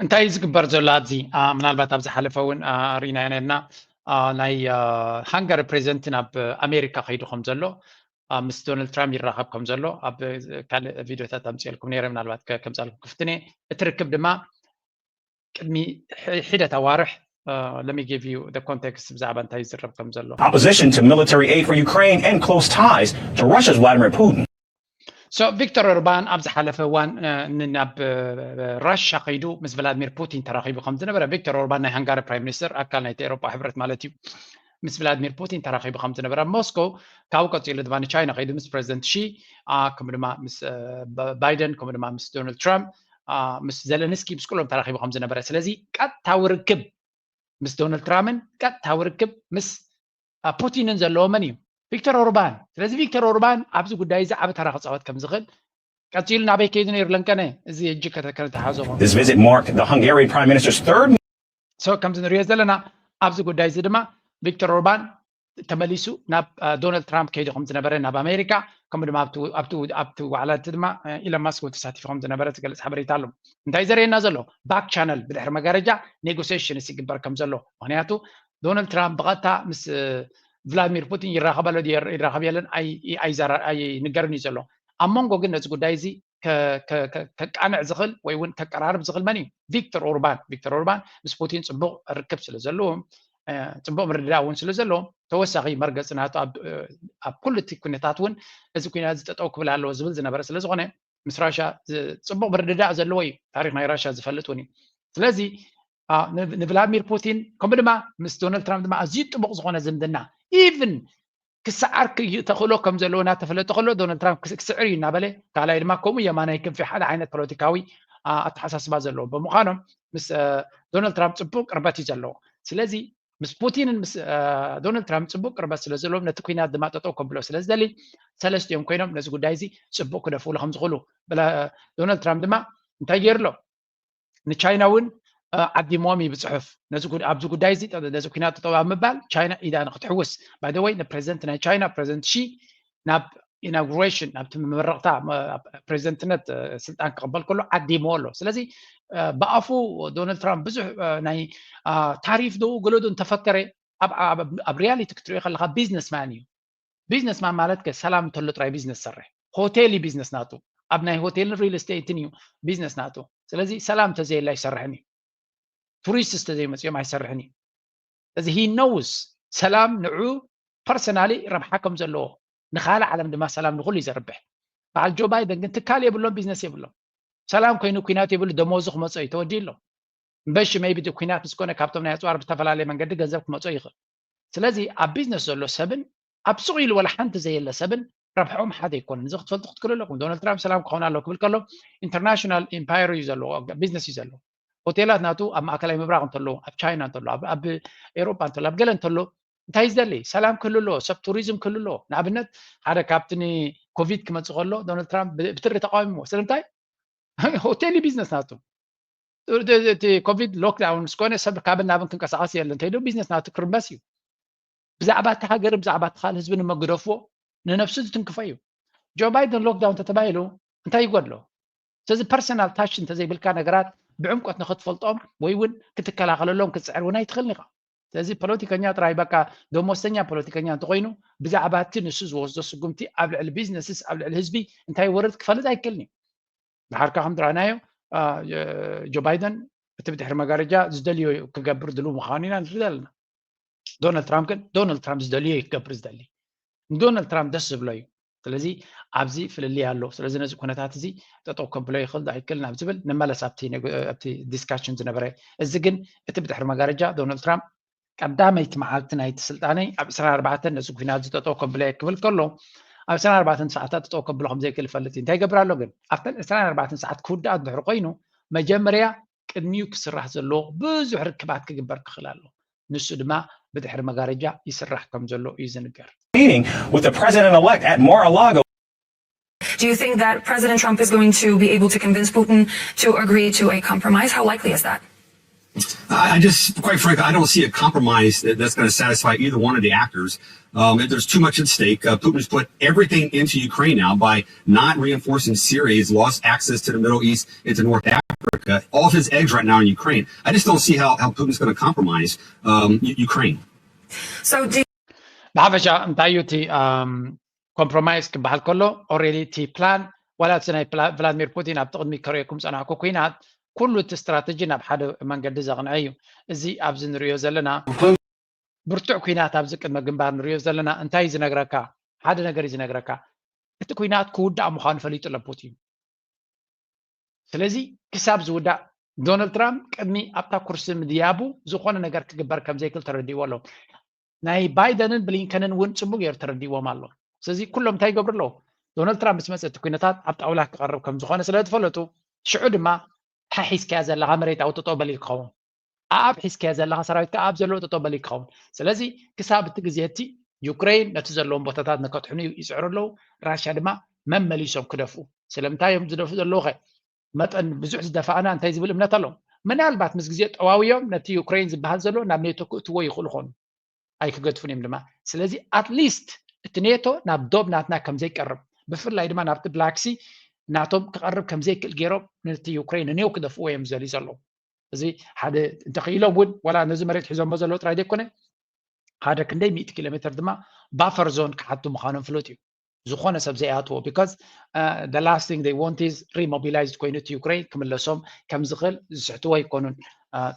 እንታይ እዩ ዝግበር ዘሎ ኣብዚ? ምናልባት ኣብ ዝሓለፈ እውን ርኢናዮ ነርና። ናይ ሃንጋሪ ፕሬዚደንት ናብ ኣሜሪካ ከይዱ ከም ዘሎ፣ ምስ ዶናልድ ትራምፕ ይራኸብ ከም ዘሎ ኣብ ካልእ ቪድዮታት ኣምፅኤልኩም ነይረ። ምናልባት ከምፃልኩም ክፍትን እየ። እቲ ርክብ ድማ ቅድሚ ሒደት ኣዋርሕ፣ let me give you the context ብዛዕባ እንታይ ይዝረብ ከም ዘሎ። Opposition to military aid for Ukraine and close ties to Russia's Vladimir Putin. So ቪክቶር ኦርባን ኣብ ዝሓለፈ እዋን ናብ ራሻ ከይዱ ምስ ቭላድሚር ፑቲን ተራኺቡ ከም ዝነበረ፣ ቪክቶር ኦርባን ናይ ሃንጋሪ ፕራይም ሚኒስትር፣ ኣካል ናይቲ ኤሮፓ ሕብረት ማለት እዩ፣ ምስ ቭላድሚር ፑቲን ተራኺቡ ከም ዝነበረ ኣብ ሞስኮ፣ ካብኡ ቀፂሉ ድማ ንቻይና ከይዱ ምስ ፕሬዚደንት ሺ፣ ከምኡ ድማ ምስ ባይደን፣ ከምኡ ድማ ምስ ዶናልድ ትራምፕ፣ ምስ ዘለንስኪ፣ ምስ ኩሎም ተራኺቡ ከም ዝነበረ። ስለዚ ቀጥታዊ ርክብ ምስ ዶናልድ ትራምፕን ቀጥታዊ ርክብ ምስ ፑቲንን ዘለዎ መን እዩ? ቪክቶር ኦርባን። ስለዚ ቪክቶር ኦርባን ኣብዚ ጉዳይ እዚ ዓቢ ተራ ክፃወት ከም ዝኽእል፣ ቀፂሉ ናበይ ከይዱ ነይሩ ለንቀነ? እዚ እጅ ከተሓዞ This visit marked the Hungarian Prime Minister's third so ከምዚ ንሪኦ ዘለና ኣብዚ ጉዳይ እዚ ድማ ቪክቶር ኦርባን ተመሊሱ ናብ ዶናልድ ትራምፕ ከይዱ ከም ዝነበረ ናብ ኣሜሪካ፣ ከምኡ ድማ ኣብቲ ዋዕላ እቲ ድማ ኢሎን ማስክ እውን ተሳቲፉ ከም ዝነበረ ዝገልፅ ሓበሬታ ኣሎ። እንታይ ዘርእየና ዘሎ? ባክ ቻነል፣ ብድሕሪ መጋረጃ ኔጎሲሽንስ ይግበር ከም ዘሎ። ምክንያቱ ዶናልድ ትራምፕ ብቐጥታ ምስ ቭላድሚር ፑቲን ይራኸብ ኣሎ ይራኸብ የለን ኣይንገርን እዩ ዘሎ። ኣብ መንጎ ግን ነዚ ጉዳይ እዚ ከቃንዕ ዝኽእል ወይ እውን ከቀራርብ ዝኽእል መን እዩ? ቪክቶር ኦርባን። ቪክቶር ኦርባን ምስ ፑቲን ፅቡቕ ርክብ ስለ ዘለዎ፣ ፅቡቕ ምርድዳእ እውን ስለ ዘለዎ፣ ተወሳኺ መርገፂ ናቱ ኣብ ኩሉ እቲ ኩነታት እውን እዚ ኩናት እዚ ጠጠው ክብል ኣለዎ ዝብል ዝነበረ ስለ ዝኾነ፣ ምስ ራሻ ፅቡቕ ምርድዳእ ዘለዎ እዩ። ታሪክ ናይ ራሻ ዝፈልጥ እውን እዩ። ስለዚ ንቭላድሚር ፑቲን ከምኡ ድማ ምስ ዶናልድ ትራምፕ ድማ ኣዝዩ ጥቡቕ ዝኾነ ዝምድና፣ ኢቭን ክሰዓር ተኽእሎ ከም ዘለዎ እናተፈለጠ ከሎ፣ ዶናልድ ትራምፕ ክስዕር እዩ እናበለ፣ ካልኣይ ድማ ከምኡ የማናይ ክንፊ ሓደ ዓይነት ፖለቲካዊ ኣተሓሳስባ ዘለዎ ብምዃኖም ምስ ዶናልድ ትራምፕ ፅቡቅ ቅርበት እዩ ዘለዎ። ስለዚ ምስ ፑቲንን ምስ ዶናልድ ትራምፕ ፅቡቅ ቅርበት ስለ ዘለዎም፣ ነቲ ኩናት ድማ ጠጠው ከብሎ ስለ ዝደሊ፣ ሰለስቲኦም ኮይኖም ነዚ ጉዳይ እዚ ፅቡቅ ክደፍእሉ ከም ዝኽእሉ፣ ዶናልድ ትራምፕ ድማ እንታይ ገይሩ ኣሎ? ንቻይና እውን ዓዲምዎም እዩ ብፅሑፍ። ኣብዚ ጉዳይ እዚ ነዚ ኩናት ጠጠው ኣብ ምባል ቻይና ኢዳ ንክትሕውስ። By the way፣ ንፕሬዚደንት ናይ ቻይና ፕሬዚደንት ሺ ናብ ኢናጉሬሽን፣ ናብቲ መመረቕታ ፕሬዚደንትነት ስልጣን ክቕበል ከሎ ዓዲምዎ ኣሎ። ስለዚ ብኣፉ ዶናልድ ትራምፕ ብዙሕ ናይ ታሪፍ ዶ ገለ ዶ እንተፈከረ፣ ኣብ ሪያሊቲ ክትሪኦ ከለካ ቢዝነስማን እዩ። ቢዝነስማን ማለት ከ ሰላም እንተሎ ጥራይ ቢዝነስ ዝሰርሕ። ሆቴል እዩ ቢዝነስ ናቱ። ኣብ ናይ ሆቴልን ሪል ስቴትን እዩ ቢዝነስ ናቱ። ስለዚ ሰላም እንተዘየላ ኣይሰርሕን እዩ። ቱሪስት እንተዘይመፅኦም ኣይሰርሕን እዩ። ስለዚ he knows ሰላም ንዑ ፐርሰናሊ ረብሓ ከም ዘለዎ፣ ንኻልእ ዓለም ድማ ሰላም ንኹሉ እዩ ዘርብሕ። በዓል ጆ ባይደን ግን ትካል የብሎም፣ ቢዝነስ የብሎም። ሰላም ኮይኑ ኩናት የብሉ፣ ደሞዙ ክመፆ እዩ ተወዲኡ ኣሎ። እምበሺ maybe እቲ ኩናት ምስ ኮነ ካብቶም ናይ ኣፅዋር ብዝተፈላለየ መንገዲ ገንዘብ ክመፆ ይኽእል። ስለዚ ኣብ ቢዝነስ ዘሎ ሰብን ኣብ ሱቕ ኢሉ ዋላ ሓንቲ ዘየለ ሰብን ረብሕኦም ሓደ ኣይኮነን። እዚ ክትፈልጡ ክትክእሉ ኣለኩም። ዶናልድ ትራምፕ ሰላም ክኸውን ኣለዎ ክብል ከሎ ኢንተርናሽናል ኢምፓየር እዩ ዘለዎ፣ ቢዝነስ እዩ ዘለዎ። ሆቴላት ናቱ ኣብ ማእከላይ ምብራቕ እንተሎ፣ ኣብ ቻይና እንተሎ፣ ኣብ ኤሮጳ እንተሎ፣ ኣብ ገለ እንተሎ እንታይ እዩ ዝደሊ? ሰላም ክህሉ ኣለዎ፣ ሰብ ቱሪዝም ክህሉ ኣለዎ። ንኣብነት ሓደ ካብቲ ንኮቪድ ክመፅእ ከሎ ዶናልድ ትራምፕ ብትሪ ተቃዊምዎ። ስለምንታይ? ሆቴል እዩ ቢዝነስ ናቱ። እቲ ኮቪድ ሎክዳውን ምስ ኮነ ሰብ ካብን ናብን ክንቀሳቐስ የለን እንተይሉ ቢዝነስ ናቱ ክርመስ እዩ። ብዛዕባ እቲ ሃገርን ብዛዕባ እቲ ካልእ ህዝብን እሞ ግደፍዎ፣ ንነብሱ ዝትንክፎ እዩ። ጆ ባይደን ሎክዳውን እንተተባሂሉ እንታይ ይጎድሎ? ስለዚ ፐርሰናል ታች እንተዘይብልካ ነገራት ብዕምቆት ንክትፈልጦም ወይ እውን ክትከላኸለሎም ክትፅዕር እውን ኣይትኽእልን ኢኻ። ስለዚ ፖለቲከኛ ጥራይ በቃ ደሞዝተኛ ፖለቲከኛ እንተኮይኑ ብዛዕባ እቲ ንሱ ዝወስዶ ስጉምቲ ኣብ ልዕሊ ቢዝነስስ ኣብ ልዕሊ ህዝቢ እንታይ ይወርድ ክፈልጥ ኣይክእልን እዩ። ድሓርካ ከም ዝረኣናዮ ጆ ባይደን እቲ ብድሕሪ መጋረጃ ዝደልዮ ክገብር ድሉ ምዃኑ ኢና ንርኢ ዘለና። ዶናልድ ትራምፕ ግን ዶናልድ ትራምፕ ዝደልዮ እዩ ክገብር ዝደሊ። ንዶናልድ ትራምፕ ደስ ዝብሎ እዩ። ስለዚ ኣብዚ ፍልልይ ኣሎ። ስለዚ ነዚ ኩነታት እዚ ጠጠው ከብሎ ይኽእል ዶ ኣይክእልን ኣብ ዝብል ንመለስ ኣብቲ ዲስካሽን ዝነበረ። እዚ ግን እቲ ብድሕሪ መጋረጃ ዶናልድ ትራምፕ ቀዳመይቲ መዓልቲ ናይቲ ስልጣነይ ኣብ ዕስራን ኣርባዕተን ነዚ ኩናት እዚ ጠጠው ከብሎ እየ ክብል ከሎ ኣብ ዕስራን ኣርባዕተን ሰዓታት ጠጠው ከብሎ ከም ዘይክእል ይፈልጥ እዩ። እንታይ ይገብር ኣሎ ግን? ኣብተን ዕስራን ኣርባዕተን ሰዓት ክውዳእ እንድሕር ኮይኑ፣ መጀመርያ ቅድሚኡ ክስራሕ ዘለዎ ብዙሕ ርክባት ክግበር ክኽእል ኣሎ። ንሱ ድማ ብድሕሪ መጋረጃ ይስራሕ ከም ዘሎ እዩ ዝንገር። Meeting with the president-elect at Mar-a-Lago. Do you think that President Trump is going to be able to convince Putin to agree to a compromise? How likely is that? I I just, quite frankly, I don't see a compromise that, that's going to satisfy either one of the actors. Um, there's too much at stake. Uh, Putin's put everything into Ukraine now by not reinforcing Syria. He's lost access to the Middle East and to North Africa. All of his eggs right now in Ukraine. I just don't see how, how Putin's going to compromise um, U- Ukraine. So do ብሓፈሻ እንታይ እዩ እቲ ኮምፕሮማይዝ ክበሃል ከሎ፣ ኦልሬዲ እቲ ፕላን ዋላ እቲ ናይ ፕላ- ቭላድሚር ፑቲን ኣብቲ ቅድሚ ከርእየኩም ዝጸናሕኩ ኩናት ኩሉ እቲ ስትራተጂ ናብ ሓደ መንገዲ ዘቕንዐ እዩ። እዚ ኣብዚ ንሪኦ ዘለና ብርቱዕ ኩናት ኣብዚ ቅድመ ግንባር ንሪኦ ዘለና እንታይ እዩ ዝነግረካ? ሓደ ነገር እዩ ዝነግረካ፣ እቲ ኩናት ክውዳእ ምዃኑ ፈሊጡ ኣሎ ፑቲን። ስለዚ ክሳብ ዝውዳእ ዶናልድ ትራምፕ ቅድሚ ኣብታ ኩርሲ ምድያቡ ዝኾነ ነገር ክግበር ከም ዘይክእል ተረዲእዎ ኣሎ። ናይ ባይደንን ብሊንከንን እውን ጽቡቅ ገይሩ ተረዲእዎም ኣሎ። ስለዚ ኩሎም እንታይ ይገብሩ ኣለዉ? ዶናልድ ትራምፕ ምስ መጸ እቲ ኩነታት ኣብ ጣውላ ክቐርብ ከም ዝኾነ ስለ ዝፈለጡ፣ ሽዑ ድማ እታ ሒዝካያ ዘለኻ መሬት ኣብኡ ጠጠው በል ኢሉ ክኸውን፣ ኣኣብ ሒዝካያ ዘለኻ ሰራዊት ከዓ ኣብ ዘለዎ ጠጠው በል ኢሉ ክኸውን። ስለዚ ክሳብ እቲ ግዜ እቲ ዩክሬን ነቲ ዘለዎም ቦታታት ንከጥሕኑ ይጽዕሩ ኣለዉ። ራሽያ ድማ መመሊሶም ክደፍኡ። ስለምንታይ እዮም ዝደፍኡ ዘለዉ ኸ? መጠን ብዙሕ ዝደፋእና እንታይ ዝብል እምነት ኣሎ። ምናልባት ምስ ግዜ ጠዋውዮም ነቲ ዩክሬን ዝበሃል ዘሎ ናብ ኔቶ ክእትዎ ይኽእሉ ኾኑ፣ ኣይክገድፉን እዮም ድማ። ስለዚ ኣትሊስት እቲ ኔቶ ናብ ዶብ ናትና ከም ዘይቀርብ፣ ብፍላይ ድማ ናብቲ ብላክሲ ናቶም ክቐርብ ከም ዘይክእል ገይሮም ነቲ ዩክሬን ንኔው ክደፍዎ እዮም ዝደልዩ ዘለዉ። እዚ ሓደ እንተኽኢሎም እውን ዋላ ነዚ መሬት ሒዞሞ ዘለዉ ጥራይ ዘይኮነ ሓደ ክንደይ ሚእቲ ኪሎ ሜትር ድማ ባፈር ዞን ክሓቱ ምዃኖም ፍሉጥ እዩ። ዝኾነ ሰብ ዘይኣትዎ because the last thing they want is remobilized ኮይኑ እቲ ዩክሬን ክምለሶም ከም ዝኽእል ዝስሕትዎ ኣይኮኑን።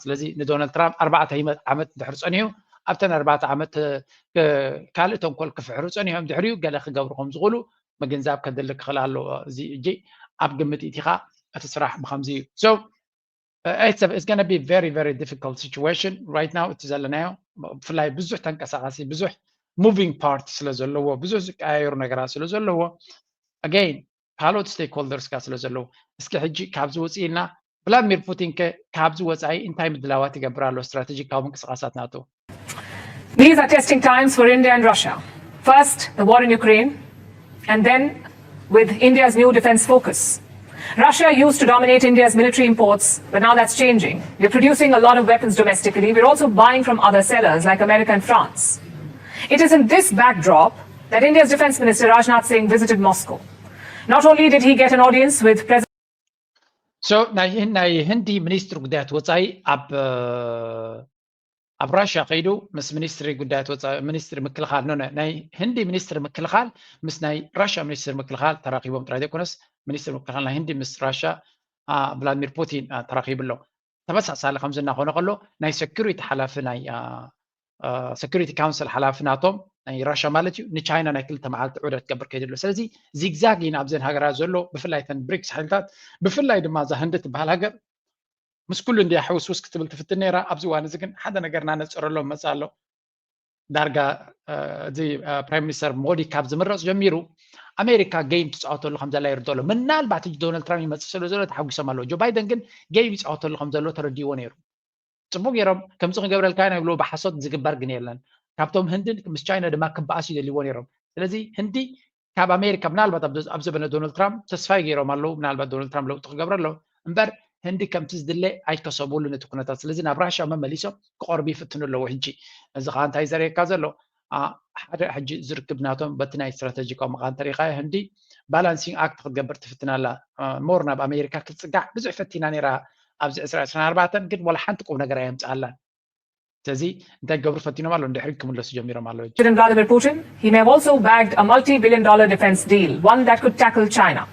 ስለዚ ንዶናልድ ትራምፕ ኣርባዕተ ዓመት ድሕር ፀኒሑ ኣብተን ኣርባዕተ ዓመት ካልእ ተንኮል ክፍሕሩ ፀኒሖም ድሕሪኡ ገለ ክገብሩ ከም ዝኽእሉ ምግንዛብ ከድሊ ክኽእል ኣለዎ። እዚ እጂ ኣብ ግምት ኢቲኻ እቲ ስራሕ ብከምዚ እዩ። So it's going to be very very difficult situation right now። እቲ ዘለናዮ ብፍላይ ብዙሕ ተንቀሳቃሲ ብዙሕ moving part ስለ ዘለዎ ብዙሕ ዝቀያየሩ ነገራት ስለ ዘለዎ again ካልኦት stakeholders ካ ስለ ዘለዉ እስኪ ሕጂ ካብዚ ውፅእ ኢልና ቭላድሚር ፑቲን ከ ካብዚ ወፃኢ እንታይ ምድላዋት ይገብር ኣሎ ስትራቴጂካዊ ምንቅስቃሳት ናቱ? These are testing times for India and Russia. First, the war in Ukraine, and then with India's new defense focus. Russia used to dominate India's military imports, but now that's changing. We're producing a lot of weapons domestically. We're also buying from other sellers like America and France. It is in this backdrop that India's Defense Minister Rajnath Singh visited Moscow. Not only did he get an audience with President So ናይ ናይ ህንዲ ሚኒስትሪ ጉዳያት ወፃኢ ኣብ ኣብ ራሽያ ከይዱ ምስ ሚኒስትሪ ጉዳያት ወፃኢ ሚኒስትሪ ምክልኻል ኖ ናይ ህንዲ ሚኒስትሪ ምክልኻል ምስ ናይ ራሽያ ሚኒስትሪ ምክልኻል ተራኺቦም ጥራይ ዘይኮነስ ሚኒስትሪ ምክልኻል ናይ ህንዲ ምስ ራሽያ ቭላድሚር ፑቲን ተራኺቡ ኣሎ። ተመሳሳሊ ከምዚ እናኾነ ከሎ ናይ security ሓላፊ ናይ security council ሓላፊ ናቶም ናይ ራሽያ ማለት እዩ ንቻይና ናይ ክልተ መዓልቲ ዑደት ክገብር ከይዱ ኣሎ። ስለዚ ዚግዛግ ኢና ኣብዘን ሃገራት ዘሎ ብፍላይ ተን ብሪክስ ሓይልታት ብፍላይ ድማ እዛ ህንዲ ትበሃል ሃገር ምስ ኩሉ እንድያ ሕውስውስ ክትብል ትፍትን ነይራ። ኣብዚ እዋን እዚ ግን ሓደ ነገር እናነፀረሎም መፅእ ኣሎ። ዳርጋ እዚ ፕራይም ሚኒስተር ሞዲ ካብ ዝምረፅ ጀሚሩ ኣሜሪካ ጌም ትፃወተሉ ከም ዘላ ይርዶ ኣሎ። ምናልባት ሕጂ ዶናልድ ትራምፕ ይመፅእ ስለ ዘሎ ተሓጒሶም ኣለዎ። ጆ ባይደን ግን ጌም ይፃወተሉ ከም ዘሎ ተረዲዎ ነይሩ። ፅቡቅ ገይሮም ከምዚ ክንገብረልካ ኢና ይብልዎ ብሓሶት ዝግበር ግን የለን። ካብቶም ህንድን ምስ ቻይና ድማ ክበኣሱ ይደልይዎ ነይሮም። ስለዚ ህንዲ ካብ ኣሜሪካ ምናልባት ኣብ ዘበነ ዶናልድ ትራምፕ ተስፋ ገይሮም ኣለዉ ምናልባት ዶናልድ ትራምፕ ለውጢ ክገብረ ኣለዉ እምበር ህንዲ ከምቲ ዝድለ ኣይከሰብሉን እቲ ኩነታት። ስለዚ ናብ ራሽያ መመሊሶም ክቐርቡ ይፍትኑ ኣለዉ። ሕጂ እዚ ከዓ እንታይ ዘርእየካ ዘሎ ሓደ ሕጂ ዝርክብ ናቶም በቲ ናይ ስትራተጂካዊ መቃን ተሪካ ህንዲ balancing act ክትገብር ትፍትን ኣላ። ሞር ናብ ኣሜሪካ ክትፅጋዕ ብዙሕ ፈቲና ነይራ ኣብዚ ዕስራ ዕስራን ኣርባዕተን ግን ዋላ ሓንቲ ቁም ነገር ኣየምፅኣላን። ስለዚ እንታይ ክገብሩ ፈቲኖም ኣለዉ ንድሕሪት ክምለሱ ጀሚሮም ኣለዉ። President Vladimir Putin, he may have also bagged a multi-billion dollar defense deal, one that could tackle China.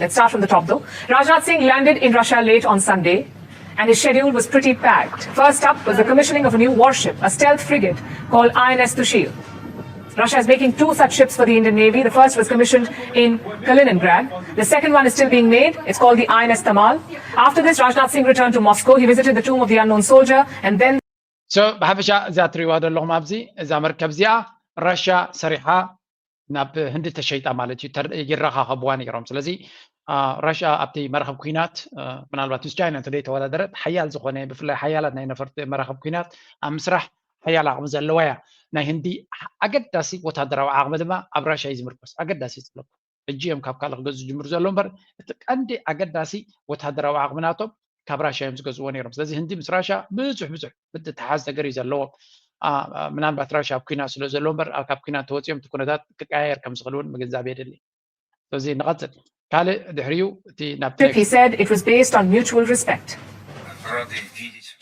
Let's start from the top though. Rajnath Singh landed in Russia late on Sunday and his schedule was pretty packed. First up was the commissioning of a new warship, a stealth frigate called I N S Tushir. Russia is making two such ships for the Indian Navy. The first was commissioned in Kaliningrad. The second one is still being made. It's called the I N S Tamal. After this, Rajnath Singh returned to Moscow. He visited the tomb of the unknown soldier and then So ብሓፈሻ እዛ ትሪእዋ ዘለኹም ኣብዚ እዛ መርከብ እዚኣ ራሽያ ሰሪሓ ናብ ህንዲ ተሸይጣ ማለት እዩ። ይረኻኸብዋ ነይሮም። ስለዚ ራሽያ ኣብቲ መራኸብ ኩናት ምናልባት ምስ ቻይና እንተዘይተወዳደረት ሓያል ዝኾነ ብፍላይ ሓያላት ናይ ነፈርቲ መራኸብ ኩናት ኣብ ምስራሕ ሓያል ዓቕሚ ዘለዋ እያ። ናይ ህንዲ ኣገዳሲ ወታደራዊ ዓቕሚ ድማ ኣብ ራሽያ እዩ ዝምርኮስ። ኣገዳሲ ይፅለኩ ሕጂ እዮም ካብ ካልእ ክገዙ ዝጅምሩ ዘሎ እምበር እቲ ቀንዲ ኣገዳሲ ወታደራዊ ዓቕሚ ናቶም ካብ ራሽያ እዮም ዝገዝዎ ነይሮም። ስለዚ ህንዲ ምስ ራሽያ ብዙሕ ብዙሕ ምትትሓዝ ነገር እዩ ዘለዎም። ምናልባት ራሽያ ኣብ ኩናት ስለ ዘሎ እምበር ካብ ኩናት ተወፂኦም እቲ ኩነታት ክቀያየር ከም ዝኽእል እውን ምግንዛብ የድሊ። ስለዚ ንቐፅል። ካልእ ድሕሪኡ እቲ ናብ He said it was based on mutual respect.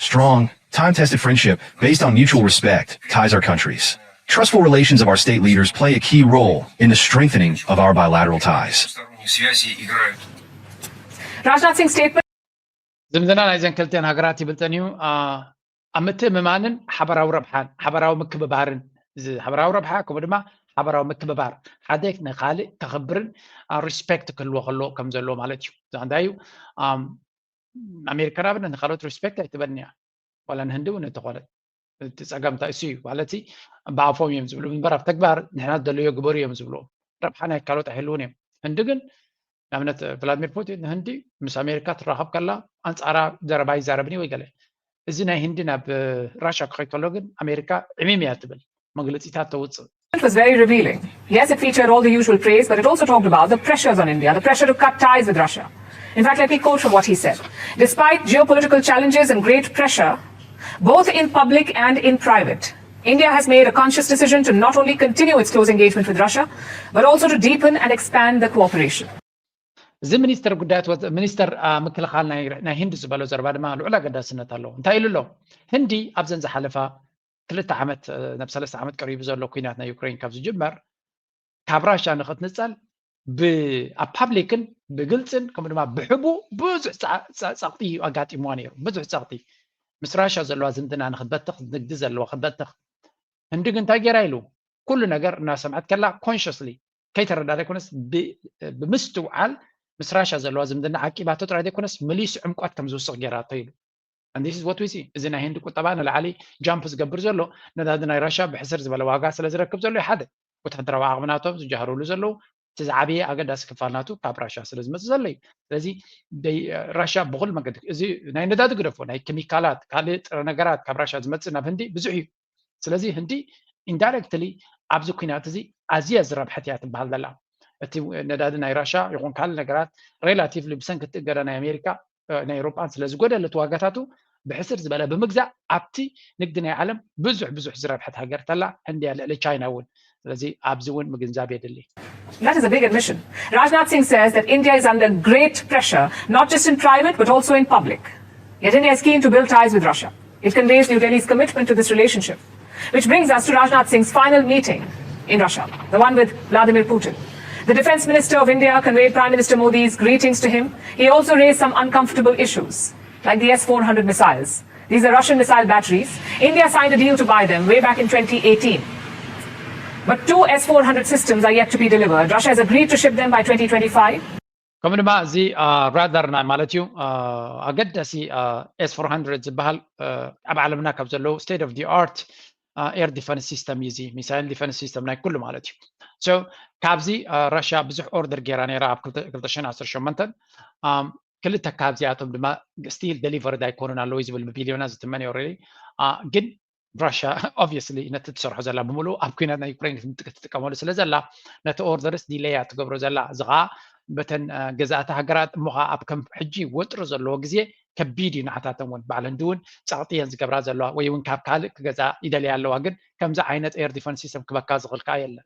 Strong, time tested friendship based on mutual respect ties our countries. Trustful relations of our state leaders play a key role in the strengthening of our bilateral ties. Rajnath Singh's statement. ዝምድና ናይዘን ክልተን ሃገራት ይብልጠን እዩ ኣብ ምትእምማንን ሓበራዊ ረብሓን ሓበራዊ ምክብባርን። እዚ ሓበራዊ ረብሓ ከምኡ ድማ ሓበራዊ ምክብባር ሓደ ንካልእ ከኽብርን ሪስፔክት ክህልዎ ከሎ ከም ዘለዎ ማለት እዩ። እንታይ እዩ ኣሜሪካ ንኣብነት ንካልኦት ሪስፔክት ኣይትበን እያ ዋላ ንህንዲ እውን እንተኾነት። እቲ ፀገም እንታይ እሱ እዩ ማለት ብኣፎም እዮም ዝብሉ እምበር ኣብ ተግባር ንሕና ደለዮ ግበሩ እዮም ዝብልዎም። ረብሓ ናይ ካልኦት ኣይህልውን እዮም። ህንዲ ግን ንኣብነት ቭላድሚር ፑቲን ንህንዲ ምስ ኣሜሪካ ትራኸብ ከላ ኣንፃራ ዘረባ ይዛረብኒ ወይ ገለ። እዚ ናይ ህንዲ ናብ ራሻ ክኸይ ከሎ ግን ኣሜሪካ ዕሚም እያ ትብል መግለፂታት ተውፅእ። It was very revealing. Yes, it featured all the usual praise, but it also talked about the pressures on India, the pressure to cut ties with Russia. In fact, let me quote from what he said. Despite geopolitical challenges and great pressure, both in public and in private, India has made a conscious decision to not only continue its close engagement with Russia, but also to deepen and expand the cooperation. እዚ ሚኒስትር ጉዳያት ሚኒስትር ምክልኻል ናይ ህንዲ ዝበሎ ዘረባ ድማ ልዑል ኣገዳስነት ኣለዎ። እንታይ ኢሉ ኣሎ? ህንዲ ኣብዘን ዝሓለፋ ክልተ ዓመት ናብ ሰለስተ ዓመት ቀሪቡ ዘሎ ኩናት ናይ ዩክሬን ካብ ዝጅመር ካብ ራሻ ንክትንፀል ኣብ ፓብሊክን ብግልፅን ከምኡ ድማ ብሕቡ ብዙሕ ፀቕጢ ኣጋጢምዋ ነይሩ። ብዙሕ ፀቕጢ ምስ ራሻ ዘለዋ ዝምድና ንክትበትኽ ንግዲ ዘለዋ ክትበትኽ ህንዲ ግን እንታይ ገይራ ኢሉ ኩሉ ነገር እናሰምዐት ከላ ኮንሽስሊ ከይተረዳ ዘይኮነስ ብምስትውዓል ምስ ራሻ ዘለዋ ዝምድና ዓቂባቶ ጥራይ ዘይኮነስ መሊሱ ዕምቋት ከም ዝውስኽ ገይራቶ ኢሉ። And this is what we see. እዚ ናይ ህንዲ ቁጠባ ንላዕሊ ጃምፕ ዝገብር ዘሎ ነዳዲ ናይ ራሻ ብሕስር ዝበለ ዋጋ ስለ ዝረክብ ዘሎ ሓደ ወታደራዊ ዓቕሚ ናቶም ዝጃህረሉ ዘለዉ እቲ ዝዓበየ ኣገዳሲ ክፋል ናቱ ካብ ራሻ ስለ ዝመፅእ ዘሎ እዩ። ስለዚ ራሻ ብኩሉ መገዲ እዚ ናይ ነዳዲ ግደፎ ናይ ኬሚካላት ካልእ ጥረ ነገራት ካብ ራሻ ዝመፅእ ናብ ህንዲ ብዙሕ እዩ። ስለዚ ህንዲ ኢንዳይረክትሊ ኣብዚ ኩናት እዚ ኣዝያ ዝረብሐት እያ ትበሃል ዘላ። እቲ ነዳዲ ናይ ራሻ ይኹን ካልእ ነገራት ሬላቲቭሊ ብሰንኪ እቲ እገዳ ናይ ኣሜሪካ ናይ ኤውሮጳን ስለ ዝጎደለት ዋጋታቱ ብሕስር ዝበለ ብምግዛእ ኣብቲ ንግዲ ናይ ዓለም ብዙሕ ብዙሕ ዝረብሐት ሃገር ተላ ህንዲ እያ ልዕሊ ቻይና እውን። ስለዚ ኣብዚ እውን ምግንዛብ የድሊ። That is a big admission. Rajnath Singh says that India is under great pressure, not just in private but also in public. Yet India is keen to build ties with Russia. It conveys New Delhi's commitment to this relationship. Which brings us to Rajnath Singh's final meeting in Russia, the one with Vladimir Putin. The defense minister of India conveyed Prime Minister Modi's greetings to him. He also raised some uncomfortable issues, like the S four hundred missiles. These are Russian missile batteries. India signed a deal to buy them way back in twenty eighteen. But two S four hundred systems are yet to be delivered. Russia has agreed to ship them by twenty twenty-five. ከምኡ ድማ እዚ ራዳር ናይ ማለት እዩ ኣገዳሲ S four hundred ዝበሃል ኣብ ዓለምና ካብ ዘለዉ state of the art air defense system እዩ። እዚ missile defense system ናይ ኩሉ ማለት እዩ። So ካብዚ ራሽያ ብዙሕ ኦርደር ገይራ ነይራ ኣብ ክልተ ሽሕን ዓሰርተ ሸሞንተን ክልተ ካብዚኣቶም ድማ still delivered ኣይኮኑን ኣለዉ ዝብል ብቢልዮናት ዝትመን እዩ። ግን ራሽያ obviously ነቲ ትሰርሖ ዘላ ብምሉእ ኣብ ኩናት ናይ ዩክሬን ክትጥቀመሉ ስለ ዘላ ነቲ ኦርደርስ ዲለይ እያ ትገብሮ ዘላ። እዚ ከዓ በተን ገዛእቲ ሃገራት እሞ ከዓ ኣብ ከም ሕጂ ወጥሪ ዘለዎ ግዜ ከቢድ እዩ ንዓታተን እውን በዓል ህንዲ እውን ፀቕጢ እየን ዝገብራ ዘለዋ ወይ እውን ካብ ካልእ ክገዛ ይደልያ ኣለዋ። ግን ከምዚ ዓይነት air defense system ክበካ ዝኽእል ከዓ የለን።